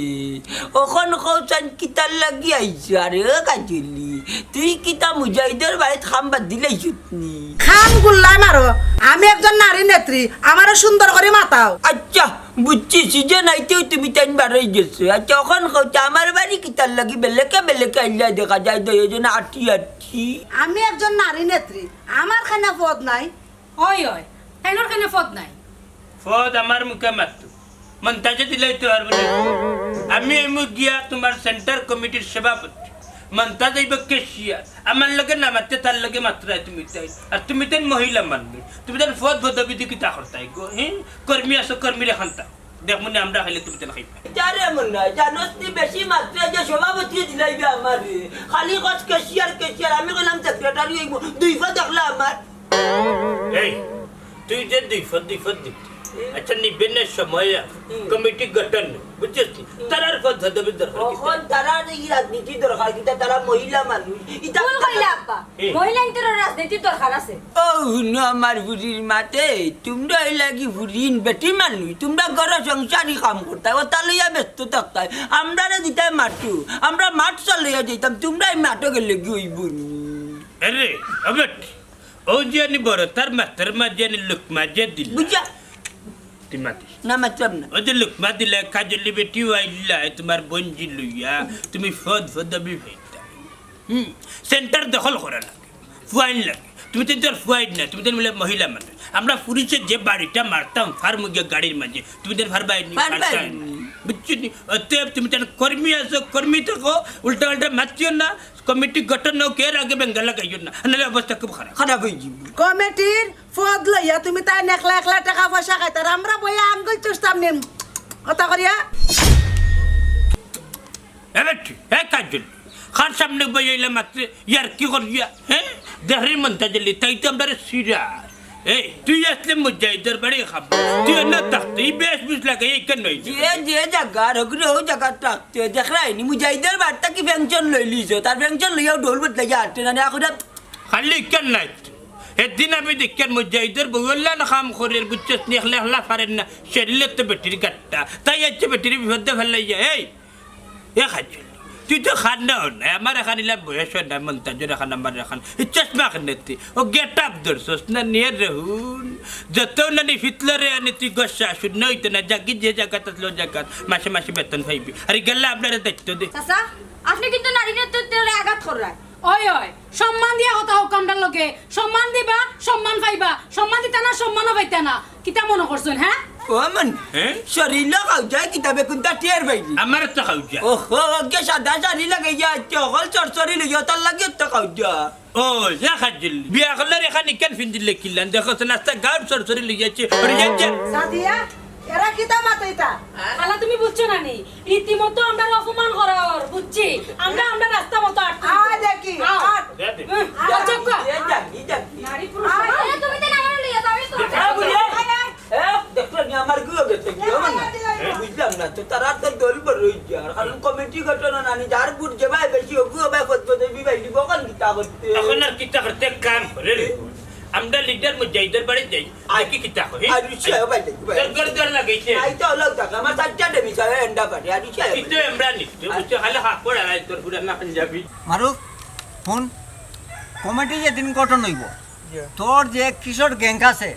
অখন কও চাইন কিতার লাগি আইছো? আরে ও কাজলি, তুই কিতা মুজাহিদর বাড়িত কাম বাদ দিলাইছত নি? কান গুল্লায় মারো, আমি একজন নারী নেত্রী, আমারে সুন্দর করি মাতাও। আচ্ছা, বুঝছি, সিজন আইতেউ তুমি তাইন বারই গেছো। আচ্ছা, অখন কও তে আমার বাড়ি কিতার লাগি বেলেকা বেলেকা আইলা দেখা যায় দুইওজন আটি আটি। আমি একজন নারী নেত্রী, আমার কেনে পদ নাই? অয়, অয়, তাইনর কেনে পদ নাই? পদ আমার মুখে মাততো। মন্তাজে দিলাইতো পারবো না। আমি অইমু গিয়া তুমার সেন্টার কমিটির সভাপতি। মন্তাজ অইবো ক্যাশিয়ার। আমার লগে না মাততে তার লগে মাতরায় তুমি তাইন। আর তুমি তাইন মহিলা মানুষ। তুমি তাইন পদ পদবি দি কিতা করতায় গো? হি? কর্মী আছো, কর্মীরে খান্তা। দেখমুনে আমরা খাইলে তুমি তাইন খাইবা। ইতারে মনে হয়, জানোস নি বেশি মাতলে যে সভাপতি দিলাইবে আমারে। খালি কস ক্যাশিয়ার, ক্যাশিয়ার। আমি কইলাম সেক্রেটারি অইবো। দুই পা দেখলা আমার। এই, তুই যে দুই পদ, দুই পদ দিবি। আচ্ছা, নিবেনের সময় আর হুম। কমিটি গঠন, বুঝছস নি? হুম। তারার পদ পদবি দরকার কিতা? অখন তারার ই রাজনীতি দরকার কিতা, তারা মহিলা মানুষ। ইতা ভুল কইলা আব্বা। হুম। মহিলা ইন্তর রাজনীতির দরকার আছে। ও হুনো আমার ফুরির মাতে, তুমরা অইলাগি ফুরিন বেটি মানুষ, তুমরা ঘরো সংসারি কাম করতায়, অতা লইয়া ব্যস্ত থাকতায়। আমরারে দিতায় মাঠো, আমরা মাঠ চালাইয়া যাইতাম, তুমরা ই মাঠো গেলেগি অইবো নি। আরে, ও বেটি, ও যে আনি বড়, তার মাথার মাঝে আনি লুকমা যে দিলা। বুঝা? তুই মাতিস। না, মাতলাম না। ও যে লুকমা দিলা, কাজলি বেটি আইলা, তুমার বঞ্জি লইয়া, তুমি পদ পদবি পাইতায়। হুম, সেন্টার দখল করা লাগে, ফুয়াইন লাগে। তুমি তো তোর ফুয়াইন না, তুমি তো বলে মহিলা মানুষ। আমরা পুলিশে যে বাড়িটা মারতাম, ফার্ম গিয়া গাড়ির মাঝে, তুমি তো পারবায় নি, পারবায় পারতায় নি। নি। বুঝছো নি? অতএব তুমি তার কর্মী আছো, কর্মী থাকো, উল্টা উল্টা মাতিও না। কমিটি গঠন হোক, এর আগে বেঙ্গা লাগাইও না, নাহলে অবস্থা খুব খারাপ। খারাপ অই যাইবো। কমিটির পদ লইয়া তুমি তাইন একলা একলা টেকা পয়সা খাইতায়, আর আমরা বইয়া আঙ্গুল চুষতাম নি। অতা করিয়া? এ বেটি, এ কাজল, কার সামনে বইয়া ইলা মাতরে ইয়ার্কি করিয়া, হে? দেখরে মন্তাজ আলী, তাই তো আমরারে চিরার। এই, তুই আছলে মুজাহিদর বাড়ি খাবো। তুই না থাকতে, ই বেশ বুঝ লাগে, এই কেনে অইছে? যে, যে জাগার, হগুরে হউ জাগাত থাকতে, দেখরায় নি, মুজাহিদর বাড়ি থাকি পেনশন লইলিছো, তার পেনশন লইয়াউ ঢোল বদলাইয়া আটে না, না, অখন আর খালি কেন নাই? এদিন আমি দেখিয়ার মুজাহিদর বউর লাখান কাম করের, বুঝছস নি, একলা একলা পারের না, শরীরো তো বেটির গাট্টা। তাই আইছে বেটিরে বিপদো ফেলাইয়া, এই, এ কাজল, তুই তো খান না অর না, আমার এখান ইলা বয়স অর না, মন্তাজর এখান, আমার এখান, ই চশমা কেনে তুই, ও গেটআপ ধরছস না, নিয়ে রেহুন, যত নানি ফিতলরে আনি তুই গোসা, শূন্য অইতো না, জাগি যে জাগাত আছলে ও জাগাত, মাসে মাসে বেতন পাইবি, আর গেলে আমরারে দায়িত্ব দে। চাচা, আপনে কিন্তু নারী নেতৃত্বরে আঘাত কররা। অয়, অয়, সম্মান দিয়া কথা কউক্কা আমরার লগে। সম্মান দিবা, সম্মান পাইবা। সম্মান দিতা না, সম্মানও পাইতা না। কিতা মনো করছইন, হে? ও মন, হে? শরীলো খাউজায় কিতা বেগুনতা টের পাইনি। আমারও তো খাউজা। ওহো, অগে সাদা শাড়ি লাগাইয়া আইছো, অকল চরচরি লইয়া, তার লাগি তো খাউজা। ও, ইয়া খাজিল। বিয়া করলে রেখা নিকান ফিন্দিলে কিলান। দেখো তো নাস্তা গাউর চরচরি লইয়া আইছে। ওরে যা, যা। সাদিয়া, এরা কিতা মাতে ইতা? খালা, তুমি বুঝছো না নি? রীতিমতো আমরারে অপমান করা অর, বুঝছি। আমরা, আমরা রাস্তা মতো আটকে আয় দেখি, আও। আট। হুম, আয়। আও, চুপ কর। এ যাক, এ যাক। নারী পুরুষ আয়। সমান। আরে, তুমি তো নামাজ লইয়া যাও, এই তো আয়, বুঝে। আয়, আয়। এ, দেখো নি, আমার গুলো গেছে কি, হবে না? আয়, আয়, আয়। বুঝলাম না, তো তারা তো দল বড় হয়ে যায়। আর কারণ কমিটি গঠন না নি, যার ভোট যে ভাই বেশি, ওগুলো ভাই পদ পদবি ভাই দিব, ওখান কিতা করতে? এখন আর কিতা করতে, এক কাম করে রে। আমরা লিডার মুজাহিদর বাড়ি যাই। আই কি কিতা কই? আর রুচি হয়, ভাই, ভাই। দর, দর, দর লাগাইছে। আই তো হলো, দেখ, আমার চারটা ডেমি চায়, এন্ডা পারে, আর রুচি হয়, কিন্তু ভাই। আমরা নিতে, বুঝছো, খালি হাফড় আর তোর পুরানা পাঞ্জাবি। মারুফ, হুন, কমিটি যেদিন গঠন অইবো, জি। তোর যে কিশোর গ্যাং আছে,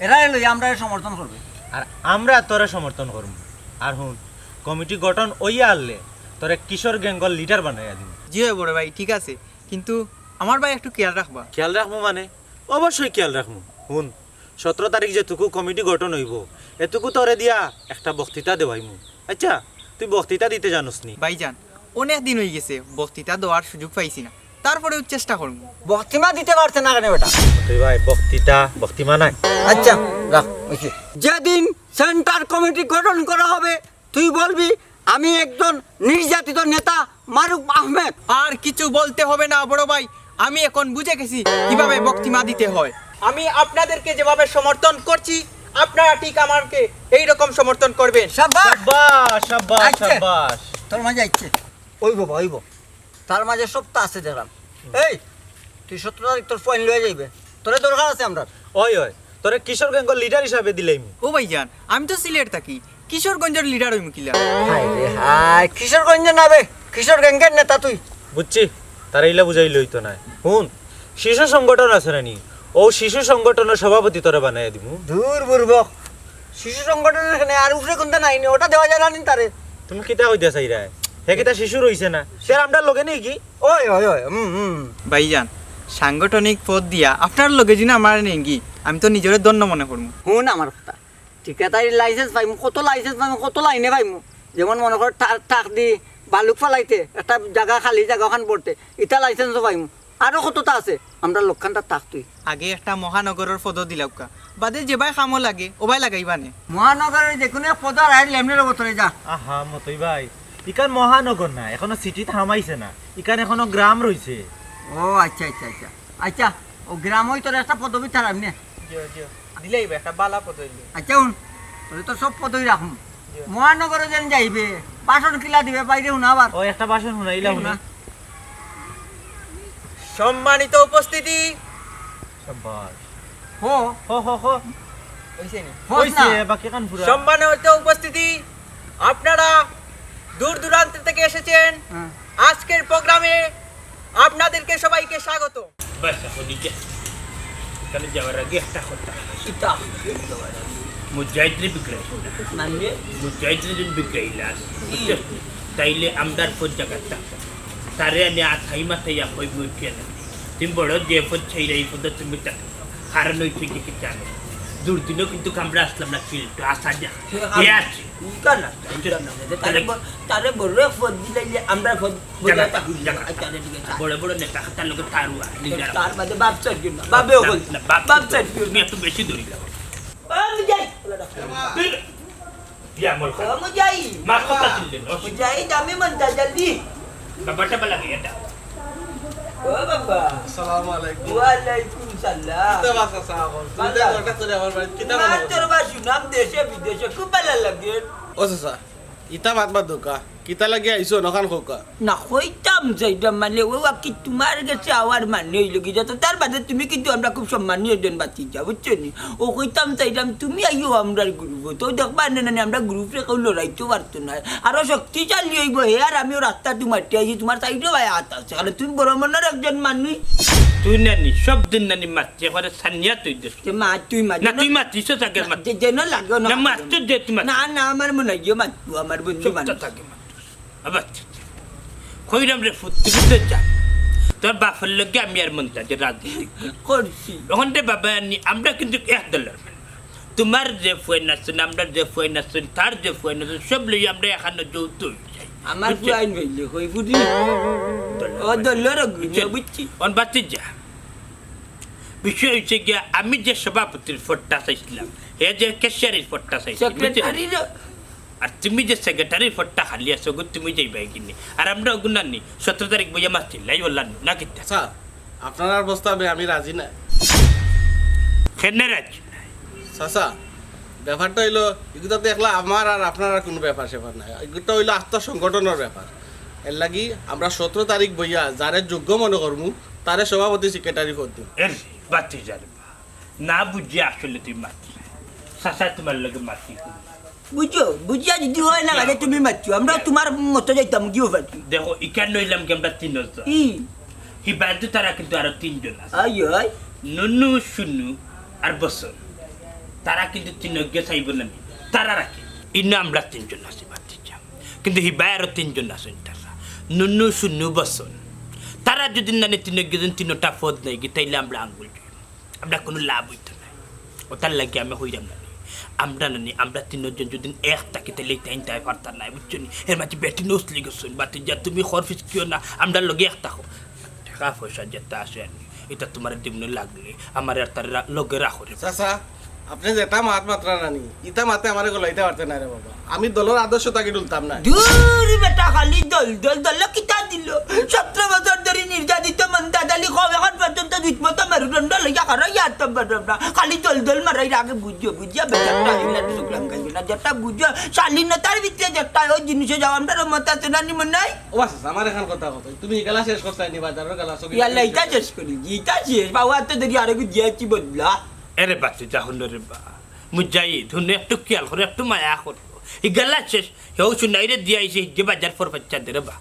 এরারে লইয়া আমরারে সমর্থন করবে। আর আমরা তোরে সমর্থন করমু। আর হুন, কমিটি গঠন অইয়া আরলে তোরে কিশোর গ্যাংর লিডার বানাইয়া দিমু। জি অয় বড় ভাই, ঠিক আছে, কিন্তু আমার ভাই একটু খেয়াল রাখবা। খেয়াল রাখমু মানে? অবশ্যই খেয়াল রাখমু। হুন, সতরো তারিখ যেটুকু কমিটি গঠন অইবো, এটুকু তোরে দিয়া একটা বক্তৃতা দেওয়াইমু। আচ্ছা, তুই বক্তৃতা দিতে জানোস নি? ভাইজান, অনেক দিন অই গেছে বক্তৃতা দেওয়ার সুযোগ পাইছি না, তারপরেও চেষ্টা করমু। বক্তৃতা দিতে পারতে না কেনে বেটা? তুই ভাই বক্তৃতা, বক্তৃতা নাই। আচ্ছা, রাখ, অইছে। যেদিন সেন্টার কমিটি গঠন করা হবে, তুই বলবি, "আমি একজন নির্যাতিত নেতা মারুফ আহমেদ।" আর কিছু বলতে হবে না বড় ভাই, আমি এখন বুঝে গেছি কিভাবে বক্তৃতা দিতে হয়। আমি আপনাদেরকে যেভাবে সমর্থন করছি, আপনারা ঠিক আমাকে এইরকম সমর্থন করবেন। সাব্বাস। সাব্বাস, সাব্বাস, আচ্ছা। সাব্বাস। তোর মাঝে আইছে। ওইব বা, ওইব। তার মাঝে সবতা আছে দেখলাম। এই, তুই সতেরো তারিখ তোর পয়েন্ট লয়ে যাইবে। তোরে দরকার আছে আমরার। ওই, ওই, তোরে কিশোর গ্যাংর লিডার হিসাবে দিলাইমু। ও ভাইজান, আমি তো সিলেট থাকি, কিশোরগঞ্জর লিডার অইমু কিলা? হায় রে হায়, কিশোরগঞ্জ না বে, কিশোর গ্যাংর নেতা তুই। বুঝছি, তারা ইলা বুঝাইলে অইতো নায়। হুন, শিশু সংগঠন আছে না নি? অউ শিশু সংগঠনর সভাপতি তোরে বানাইয়া দিমু। দূর বুর্বক, শিশু সংগঠনের এখানে আর উপরে কুন্তা নাই নি, ওটা দেওয়া যায় না নি তারে। তুমি কিতা কইতা চাইরায়? হে কিতা শিশু রইছে না? সে আমরার লগে নেই কি? ওই ওই ওই, হুম হুম। ভাইজান, সাংগঠনিক পদ দিয়া আপনার লগে যদি আমার নেঙ্গি, আমি তো নিজরে ধন্য মনে করমু। হুন আমার কথা, ঠিকাদারি লাইসেন্স পাইমু, কত লাইসেন্স পাইমু, কত লাইনে পাইমু। যেমন মনে কর ট্রাক দি বালুক ফালাইতে একটা জাগা, খালি জাগা ওখান পড়তে, ইটা লাইসেন্সও পাইমু। আরো কততা আছে, আমরার লগে খানতা থাক তুই। আগে একটা মহানগরর পদও দিলাউক্কা, বাদে যেবায় কামো লাগে ওবায় লাগাইবানে। মহানগরর যেকুনু এক পদ আর আইলে এমনি রব তোরে যা। আহা মতই ভাই, ইখান মহানগর না, এখনো সিটিত হামাইছে না, ইখান এখনো গ্রাম রইছে। ও আচ্ছা আচ্ছা আচ্ছা আচ্ছা, ও গ্রাম ওই তোর একটা পদবি ছাড়াম নে। দিলেই একটা বালা পদ অইল। আচ্ছা হুন, তোরে তো সব পদই রাখমু। মহানগরে যেন যাইবে, ভাষণ কিলা দিবে বাইরে হুনা আবার। ও একটা ভাষণ হুনাইলা হুনা। সম্মানিত উপস্থিতি। সাব্বাস। হো। হো, হো, হো। হস কইছে, না। বাকি কান পুরা। সম্মানিত উপস্থিতি, আপনারা দূর দূরান্ত থেকে এসেছেন। আজকের প্রোগ্রামে আপনাদেরকে সবাইকে স্বাগত। বাস, এখন নিজে এখানে যাওয়ার আগে একটা কথা। কিতা? মুজাহিদরে বিগড়াইস না। মানে? মুজাহিদরে যদি বিগড়াইলাস, বুঝছস? তাইলে আমরার পদ জাগাত থাকতো। তারে আনি আথাই মাথাই কইমু উঠিয়া না। তুমি বড় যে পদ চাইরা এই পদ তুমি থাকো। কারণ অইছে কি, কি জানো? দুর্দিনও কিন্তু আমরা আসলাম না, কিন্তু আসা যা। এ আছে। ইটা না, ইটা না। তারে ব-, তারে বড় পদ দিলাইলে আমরা পদ বজায় থাকি। আচ্ছা, ঠিক আছে। বড় বড় নেতা, তার লগে তারুয়া, লিডার। তার বাদে বাপ চার জন না, বাপেও না, বলছে। না, বাপ বাপ চার জন তুমি না। একটু বেশি দৌড়ি যাও। আমি যাই। বিয়া মল খা। আমি যাই। মা কথা তুললে না। আমি যাই, দামি মন যা, জলদি। বাবা, টাবা লাগে এটা। ও বাবা। আসসালামু আলাইকুম। ওয়ালাইকুম সালাম। কিতা বাস আছে এখন? ভালা। চিন্তা দরকার চলে আমার বাড়ি। কিতা মনে মাত্র করো? বা সুনাম দেশে বিদেশে খুব ভালা লাগে। ও চাচা, ইতা মাত বাদ দোকা। কিতা লাগি আইছো নখান খোকা? না, কইতাম চাইতাম মানে, ও আর কি তুমার গেছে আওয়ার মানে অইলো কি যত, তার বাদে তুমি কিন্তু আমরা খুব সম্মানীয় জন বাতি যা, বুঝছো নি? ও কইতাম চাইতাম তুমি আইও আমরার গ্রুপো, তো দেখবা না, না, না, আমরা গ্রুপরে কেউ লড়াইতেও পারতো না। আরো শক্তিশালী অইবো হে, আর আমিও রাস্তা তুমার আইছি, তুমার সাইডে ভাই হাত আছে, কারণ তুমি বড় মনের একজন মানুষ। তুই নানি, সব দিন নানি মাতছে, একবারে সানিয়া তুই দেশ। যে মা, তুই মা, না, তুই মাতিস, তাকে মাত। যে-, যেন লাগে না। না, মাত তো দে, তুই মাত। না, না, আমার মনে হয় যে মাত, তুই আমার বন্ধু চুপ তো মানুষ। থাকে মাত। আবার চুপ। কইরাম রে ফুত, তুই তো যা। তোর বাপের লগে আমি আর মন্তাজে রাজনীতি করি। করছি। এখন রে বাবা, আনি, আমরা কিন্তু এক দলের মানুষ। তুমার যে ফুয়াইন আছইন, আমরার যে ফুয়াইন আছইন, তার যে ফুয়াইন আছইন, সব লই আমরা এখানো যৌথ অই যাই। আমার বুঝছো? ফুয়াইন অইলে কই বুঝি? দলের ও মানুষ। দলের বুঝছো? বুঝছি। অন বাতি যা। বিষয় অইছে গিয়া, আমি যে সভাপতির পদটা চাইছিলাম, হে যে ক্যাশিয়ারের পদটা চাইছিল, বুঝছো? সেক্রেটারির। আর তুমি যে সেক্রেটারির পদটা খালি আছে, ওগু তুমি যাইবায় কিনে। আর আমরা ওগু নানি, সতেরো তারিখ বইয়া মাছ চিল্লাই বললাম না কিতা? আচ্ছা, আপনারার প্রস্তাবে আমি রাজি না। কেনে রাজি না? চাচা, ব্যাপারটা অইলো, এগুতা তো একলা আমার আর আপনারার কুনু ব্যাপার স্যাপার নাই। এগুতা অইলো আত্মসংগঠনর ব্যাপার। এর লাগি আমরা সতেরো তারিখ বইয়া যারে যোগ্য মনে করমু, তারে সভাপতি সেক্রেটারি পদ দিমু। এর বাতি যার বা। না বুঝিয়া আসলে তুই মাতলে। চাচা তুমার লগে মাতি করি। বুঝছো? বুঝিয়া যদি হয় না লাগে তুমি মাতছো। আমরা তুমার মতো যাইতাম, কি ব্যাপার? দেখো, ইখান অইলাম কি আমরা তিনজন। ই। হিবায়তো তারা কিন্তু আরো তিনজন আছে। I, I. নুনু, সুনু আর বসন। তারা কিন্তু তিনজন চাইবো না নি। তারা রাখে। ইনো আমরা তিনজন আছি, বাতি যা। কিন্তু হিবায় আরো তিনজন আছইন তারা। নুনু, সুনু, বসন। তারা যদি নানি তিনজন তিনটা পদ নেয় কি, তাইলে আমরা আঙ্গুল জুড়ি। আমরা কুনু লাভ অইতো নায়। ওটার লাগি আমি কইরাম নানি। আমরা নানি, আমরা তিনজন যদি এক থাকি, তাইলে ইতা ইনতায় পারতা নায়, বুঝছো নি? এর মাঝে বেটি নসলি গেছইন, বাতি যা তুমি খরফিস কিও না, আমরার লগে এক থাকো। টেকা পয়সা যেতা আছে আর কি, ইতা তুমার দিমনে লাগলে, আমার আর তার রা-, লগে রাখো রে। চাচা, আপনে যেটা মাত মাতরা নানি, ইতা মাতে আমারে গলাইতা পারতে নায় রে বাবা। আমি দলর আদর্শ থাকি ডুলতাম নায়। দূর বেটা, খালি দল দল, দল কিতা দিল? সতরো বছর ধরি নির্যাতিত মন্তাজ আলী কও, এখন পর্যন্ত দুই মতো মেরুদণ্ড লইয়া খাড়াই আর তো বেটা না। খালি দল দল মারাই আগে বুঝিও, বুঝিয়া বেটা টাইম লাগে শুকলাম খাইও না। যেটা বুঝিও, শালীনতার ভিতরে যেটা ওই জিনিসে যাও, আমরার মত আছে না নি মনে হয়? ও বাস, আমার এখন কথা কথা। তুমি গেলা শেষ করতে নি বাজারর গেলা সব ইয়াল্লা, ইতা শেষ করি, ইতা শেষ। বাবা তো দেখি আরেকটু দিয়েছি বদলা। এরে বাচ্চা, যাহুন রে বা। মুজাহিদ, হুনো, একটু খেয়াল করো, একটু মায়া করো। ইগালা শেষ, হেও সুনাইরে দিয়া আইছে, হিগে বাজার ফর বাচ্চা দে রে বা।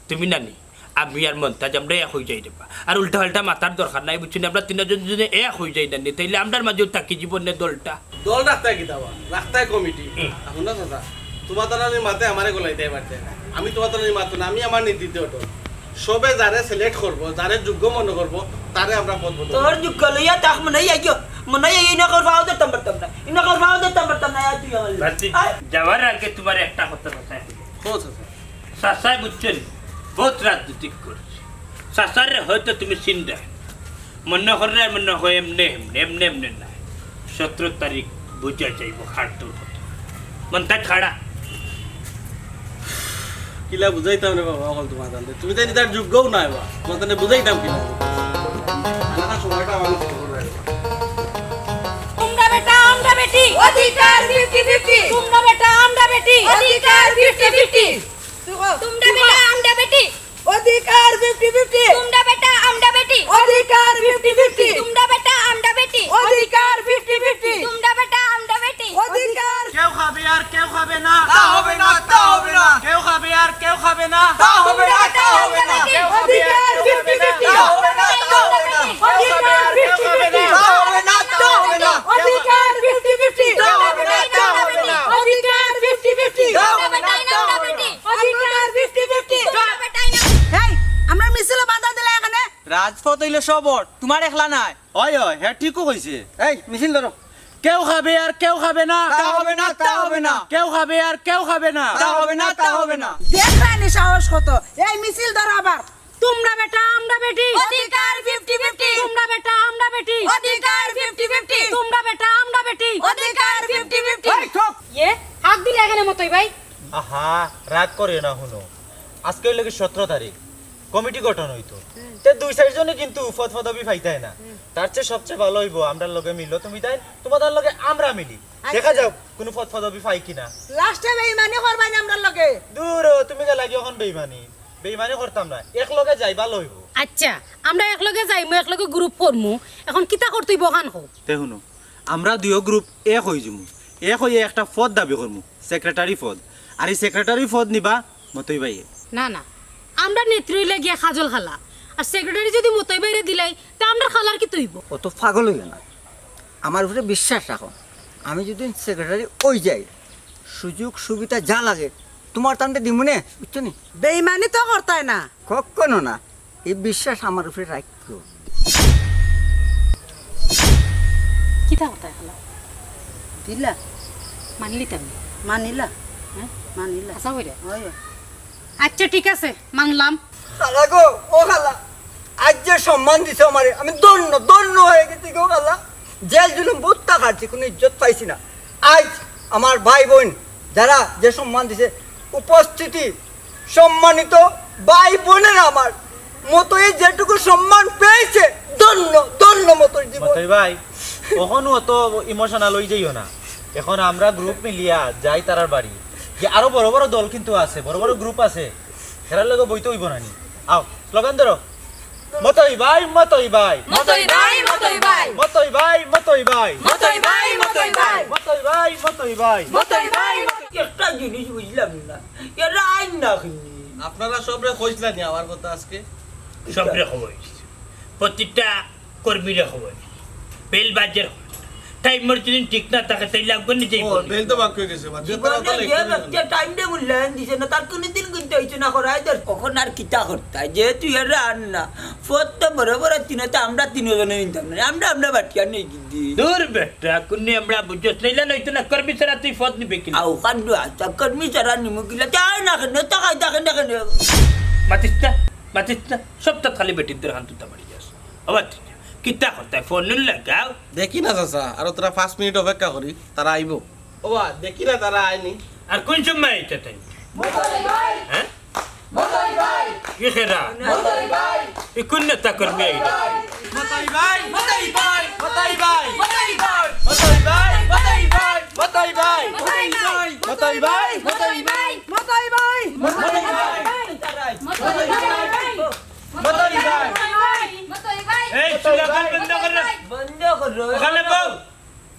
তুমি নানি, আমি আর মন্তাজ, আমরা এক হই যাই রে বা। আর উল্টা পাল্টা মাতার দরকার নাই, বুঝছো নি? আমরা তিনজন যদি এক হই যাই নানি, তাইলে আমরার মাঝেও থাকি জীবনে দলটা। দল রাখতায় কিতা বা? রাখতায় কমিটি। হুম। এখন না চাচা, তোমার তারা আমি মাতে আমারে গলাইতে পারতে না। আমি তোমার তারা মাতো না, আমি আমার নীতিতে অটল। সবে যারে সিলেক্ট করবো, যারে যোগ্য মনে করবো, তারে আমরা পদ বদল। তোর যোগ্য লইয়া থাক, মনে হয় আইও, মনে হয় এই নকল পাওয়া ধরতাম পারতাম না, এই নকল পাওয়া ধরতাম পারতাম না, আর তুই আমার লগে। বাতি আয়। যাওয়ার আগে তোমার একটা কথা কথা। ও চাচা। চাচায় বুঝছেন, বহুত রাজনীতি করছে। চাচারে হয়তো তুমি চিনরায়। মনে কররায় মনে হয় এমনে, এমনে, এমনে, এমনে না। সতরো তারিখ বুঝা যাইব হারতর কথা। মন্তাজ খাড়া। কিলা বুঝাইতাম রে বাবা, অকল তোমার জানতে। তুমি তো এটার যোগ্যও নাই বা। তোমার জানতে বুঝাইতাম কিলা? আলাদা সময়টা আমার নষ্ট করে রাখবা। তোমরা বেটা, আমরা বেটি। অধিকার ফিফটি ফিফটি। তোমরা বেটা, আমরা বেটি। অধিকার ফিফটি ফিফটি। তুমরা বেটা, আমরা বেটি। অধিকার ফিফটি ফিফটি। তুমরা বেটা, আমরা বেটি। অধিকার ফিফটি ফিফটি। তুমরা বেটা, আমরা বেটি। অধিকার ফিফটি ফিফটি। তুমরা বেটা, আমরা বেটি। অধিকার। কেউ খাবে আর কেউ খাবে না। তা হবে না, তা হবে না। কেউ খাবে আর কেউ খাবে না। তা হবে না, তা হবে না। কেউ খাবে আর কেউ খাবে না। অধিকার ফিফটি ফিফটি। তা হবে না, তা হবে না। কেউ খাবে আর কেউ খাবে না। তা হবে না, তা হবে না। অধিকার ফিফটি ফিফটি। তা হবে না, তা হবে না। অধিকার ফিফটি ফিফটি। তা হবে না, তা হবে না। অধিকার ফিফটি ফিফটি। এই, আমরার মিছিল বাধা দিলা এখানে। রাজপথ অইলে সবর, তোমার একলা নায়। অয়, অয়, হে ঠিকউ কইছে। এই, মিছিল ধরো। কেউ খাবে আর কেউ খাবে না। তা হবে না, তা হবে না। কেউ খাবে আর কেউ খাবে না। তা হবে না, তা হবে না। দেখরায়নি সাহস কত। এই মিছিল ধরো আবার। তুমরা বেটা, আমরা বেটি। অধিকার ফিফটি ফিফটি। তুমরা বেটা, আমরা বেটি। অধিকার ফিফটি ফিফটি। তুমরা বেটা, আমরা বেটি। অধিকার ফিফটি ফিফটি। এই, চুপ। ইয়ে, হাক দিলা এখানে মতই ভাই। আহা, রাগ করিও না, হুনো। আজকে অইলো গি সতরো তারিখ, কমিটি গঠন অইতো। তে দুই চাইরজনে কিন্তু পদ পদবি পাইতায় না। তার চেয়ে সবচেয়ে ভালো অইবো, আমরার লগে মিলো তুমি তাইন, তোমার লগে আমরা মিলি। আচ্ছা। দেখা যাউক, কুনু পদ পদবি পাই কিনা। লাস্টে বেইমানি করবায় না আমরার লগে। দূর অ, তুমি গেলাগি অখন বেইমানি। বেইমানি করতাম না, একলগে যাই ভালো অইবো। আচ্ছা, আমরা একলগে যাইমু, একলগে গ্রুপ করমু। এখন কিতা করতে অইবো অখান কও। তে হুনো, আমরা দুইও গ্রুপ এক অইযিমু, এক অইয়া একটা পদ দাবি করমু, সেক্রেটারি পদ। আর ই সেক্রেটারি পদ নিবা মতই ভাইয়ে। না, না, আমরার নেত্রী অইলা গিয়া কাজল খালা, আর সেক্রেটারি যুদি মতই ভাইরে দিলাই, তে আমরার খালার কিতা অইবো? অত পাগল অইও না, আমার উপরে বিশ্বাস রাখো। আমি যুদি সেক্রেটারি অইযাই, সুযোগ সুবিধা যা লাগে তোমার তানতে দিমুনে, বুঝছো নি? বেইমানি তো করতায় না। কখনো না, ই বিশ্বাস আমার উপরে রাখো। কিতা কথা খালা? দিলা? মানলি তো আমি। মানিলা? হ্যাঁ? মানিলা? আশা করি। অয়। আচ্ছা, ঠিক আছে, মানলাম। খালা গো, ও খালা, আইজ যে সম্মান দিছো আমারে, আমি ধন্য, ধন্য অইগেছি গো খালা। জেল জুলুম বউততা খাটছি, কুনু ইজ্জত পাইছি না। আইজ আমার ভাই বইন যারা যে সম্মান দিছে, উপস্থিতি সম্মানিত ভাই বইনেরা আমার, মতই যেটুকু সম্মান পেয়েছে, ধন্য, ধন্য মতই জীবন। মতই ভাই, অখনউ অত ইমোশনাল অইযাইও না। এখন আমরা গ্রুপ মিলিয়া যাই তারার বাড়ি। যে আরো বড় বড় দল কিন্তু আছে, বড় বড় গ্রুপ আছে, হেরার লগে বইতে অইবো না নি? আও, স্লোগান ধরো। মতই ভাই, মতই ভাই। মতই ভাই, মতই ভাই। মতই ভাই, মতই ভাই। মতই ভাই, মতই ভাই। মতই ভাই, মতই ভাই। মতই ভাই, মতই ভাই। একটা জিনিস বুঝলাম না, এরা আইন না কিনি। আপনারা সবরে কইছিলা নি আমার কথা আজকে? সবরে খবর অইছে। প্রতিটা কর্মীরে খবর অইছে। বেল বাজের টাইমর যদি ঠিক না থাকে, তাইলে আগুন নিচে ও, পড়বে। বেল তো বাক্য অইগেছে, বাদ দিয়ে জীবনে তারা তো যে লেখতে ব্যক্তি টাইমরে মূল্যায়ন দিছে না, তার কুনুদিন কিন্তু অইছে না, করাই দর। অখন আর কিতা করতায়, যেহেতু এরা আর না, পদ তো বড় বড় তিনটা, আমরা তিনজনে নিতাম না, আমরা, আমরা বাটিয়া নেই কিন্তু। দূর বেটা, কুনি আমরা বুঝছস না, ইলা নইতো না, কর্মী ছাড়া তুই পদ নিবে কিলা? আও, কান্দু আচ্ছা, কর্মী ছাড়া নিমু কিলা, চাই না কেন, টাকাই দেখে না কেন? মাতিস না, মাতিস না, সব তো খালি বেটির দের হান তুই মারি যাস। আবার ঠিক আছে। কিতা করতায়, ফোন লাগাও। দেখি না চাচা, আরো তারা পাঁচ মিনিট অপেক্ষা করি, তারা আইবো। ওবা, দেখি না তারা আয়নি। আর কোন সময় আইতা তাই? হ্যাঁ? কি খেরা? ই কোন নেতা কর্মী আইলো? মতই ভাই, মতই ভাই, মতই ভাই, মতই ভাই, মতই ভাই, মতই ভাই, মতই ভাই, মতই ভাই, মতই ভাই। এই স্লোগান বন্ধ করো। বন্ধ করো। ওখানে বউ।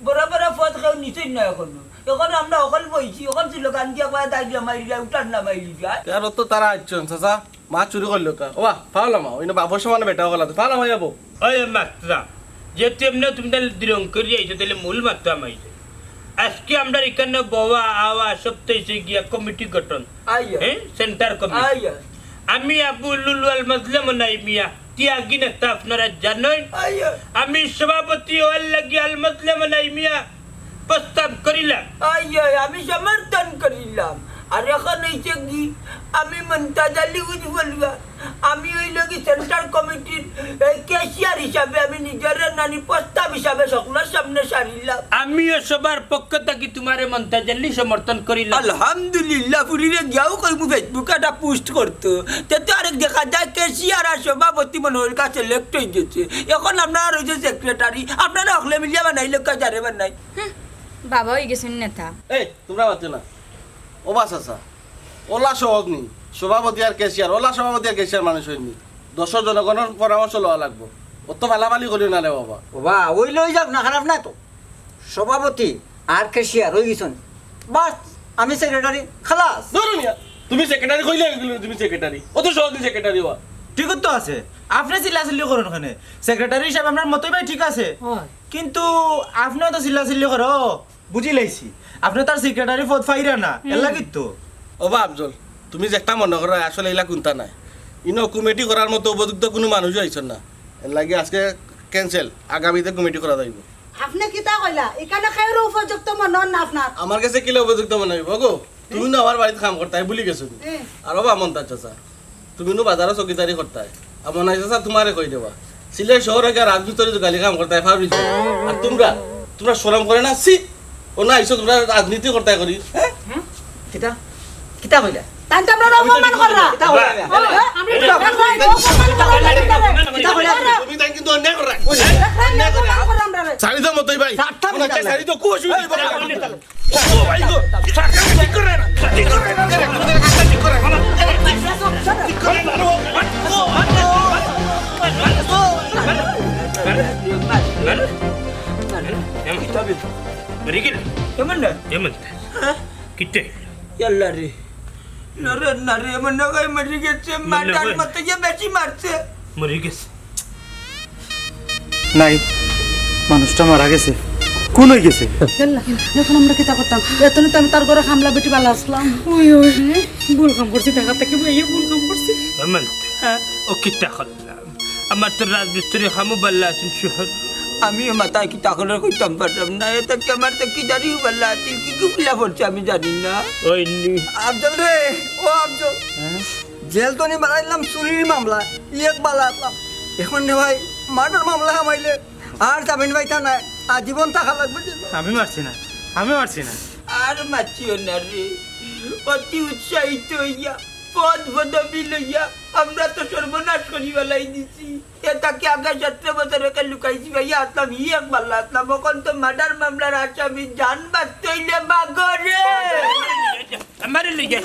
বড় বড় পদ কেউ নিছইন না এখনো। এখন আমরা অকল বইছি, অকল স্লোগান দিয়া কয় দাঁড়িয়ে মারি যায়, উঠার না মারি যায়। আর তো তারা আইছইন, চাচা। মা চুরি করলো কা? ওবা, ফাওলা মা, ওই না বাপর সমানে বেটা ওগুলা তো। ফাওলা মা যাবো। ওই মাত্রা, যেহেতু এমনি তুমি তাহলে দিরং করি আইছো, তাহলে মূল মাত্রা মাইছো। আজকে আমরা এখানে বওয়া, আওয়া, সব তো এসে গিয়া কমিটি গঠন। আইয়া। হ্যাঁ, সেন্টার কমিটি। আইয়া। আমি আবু লুলু আল মাজলাম নাই মিয়া, ত্যাগী নেতা আপনারা জানোই। আইয়া। আমি সভাপতি হওয়ার লাগি আল মাজলাম নাই মিয়া প্রস্তাব করিলাম। আইয়া, আমি সমর্থন করিলাম। আর এখন হইছে কি, আমি মন্তাজ আলী উজবলুয়া, আমি হইল কি সেন্টার কমিটির এই ক্যাশিয়ার হিসাবে আমি নিজের নানি প্রস্তাব হিসাবে সকলের সামনে সারিলাম। আমিও সবার পক্ষ থাকি তোমারে মন্তাজ আলী সমর্থন করিলাম। আলহামদুলিল্লাহ, ফুরিরে গিয়াও কইমু Facebook একটা পোস্ট করতো, তে তো আরেক দেখা যায় ক্যাশিয়ার আর সভাপতি মনে হয় কাছে সিলেক্ট হয়ে গেছে। এখন আপনারা রয়েছে সেক্রেটারি, আপনারা হকলে মিলিয়া বানাইলে কাজ আরে বানাই। হুম, বাবা হয়ে গেছেন নেতা। এই, তোমরা মাতিও না। ওবা চাচা, ওলা সহজ নি। সভাপতি আর ক্যাশিয়ার, ওলা সভাপতি আর ক্যাশিয়ার মানুষ হয়নি। দশর জনগণর পরামর্শ লওয়া লাগবো। অত ফালাফালি করিও না রে বাবা। ওবা, ওই লই যাক না, খারাপ না তো। সভাপতি আর ক্যাশিয়ার হয়ে গেছেন। বাস, আমি সেক্রেটারি, খালাস। ধরো মিয়া, তুমি সেক্রেটারি কইলে হয়ে গেল, তুমি সেক্রেটারি। অত সহজ নি সেক্রেটারি হওয়া। ঠিক তো আছে, আপনি চিল্লাচিল্লি করুন ওখানে। সেক্রেটারি হিসাবে আপনার মতই ভাই ঠিক আছে। হয়। কিন্তু আপনিও তো চিল্লাচিল্লি করো। বুঝি লাইছি, আপনি তার সেক্রেটারি পদ পাইরা না, এর লাগি তো। ওবা আফজল, তুমি যে একটা মনে করো, আসলে এলা কুন্তা নাই। ইনো কমিটি করার মতো উপযুক্ত কোনো মানুষও আইছন না। এর লাগি আজকে ক্যান্সেল, আগামীতে কমিটি করা যাইব। আপনি কিতা কইলা? এখানে কেউরে উপযুক্ত মনে হয় না আপনার। আমার কাছে কিলা উপযুক্ত মনে হইব গো? তুমি না আমার বাড়িতে কাম করতায়, ভুলি গেছো নি? হুম। আর ওবা মন্তাজ চাচা, তুমি নু বাজারো চকিদারি করতায়। আর মন্তাজ চাচা তোমারে কই দেবা। সিলেট শহরে গিয়া রাজমিস্ত্রি জোগালি কাম করতায়, ফাউরি। আর তোমরা, তোমরা শরম করে না? ছি! ও না, আইছো তোমরা রাজনীতি করতায় করি, হ্যাঁ? হুম? কিতা? কিতা কইলা? তাই তো আমরা অপমান কররা। কিতা কইলা? হ্যাঁ? আমরা কিতা কইলা? অপমান কররা। কিতা কইলা? তুমি তাই কিন্তু অন্যায় কররা। অন্যায় কররা। অপমান কররা আমরা। ছাড়ি দাও মতই ভাই। ছাড়তাম না। ছাড়ি দাও, কুশ হইব। ও ভাই গো, ঠিক করে না, ঠিক করে না, ঠিক করে না, ঠিক করে না। মরি গেল। এমন না? এমন। হ্যাঁ? কিতে? ইয়াল্লা রে। নরে না রে, মনে হয় মরি গেছে। মনে মার্ডার হয়। মতো ইয়ে বেশি মারছে। মরি গেছে। নাই, মানুষটা মারা গেছে। খুন হয়ে গেছে। ইয়াল্লা, এখন আমরা কিতা করতাম? এতনে তো আমি তার ঘরে হামলা বেটি বালা আসলাম। ওই, ওই, ভুল কাম করছি, ঢাকা থেকে বইয়ে ভুল কাম করছি। এমন? হ্যাঁ। ও কিতা করলাম? আমার তো রাজমিস্ত্রি খামু বাল্লা আছেন শহর। আমিও মাথায় কিতা করে কইতাম পারতাম না। এটা কি আমার তো কি জানি বাল্লা আছেন, কি কি ফুলা পড়ছে আমি জানি না। ওই নি। আফজল রে, ও আফজল। হ্যাঁ? জেল তো নি বাড়াইলাম চুরির মামলা, এক বালা আসলাম। এখন নে ভাই, মার্ডার মামলা হামাইলে আর জামিন পাইতা নাই, আজীবন থাকা লাগবে জেল। আমি মারছি না, আমি মারছি না। আর মারছিও না রে, অতি উৎসাহিত হইয়া, পদ পদবি লইয়া, আমরা তো সর্বনাশ করি বেলাই দিছি। এ তাকে আগে সতেরো বছর একে লুকাইছি ভাইয়া, আসলাম, ই এক বাল্লা আসলাম, এখন তো মার্ডার মামলার আসামি জান বাঁচতে হইলে বাগরে। আমারে লইয়া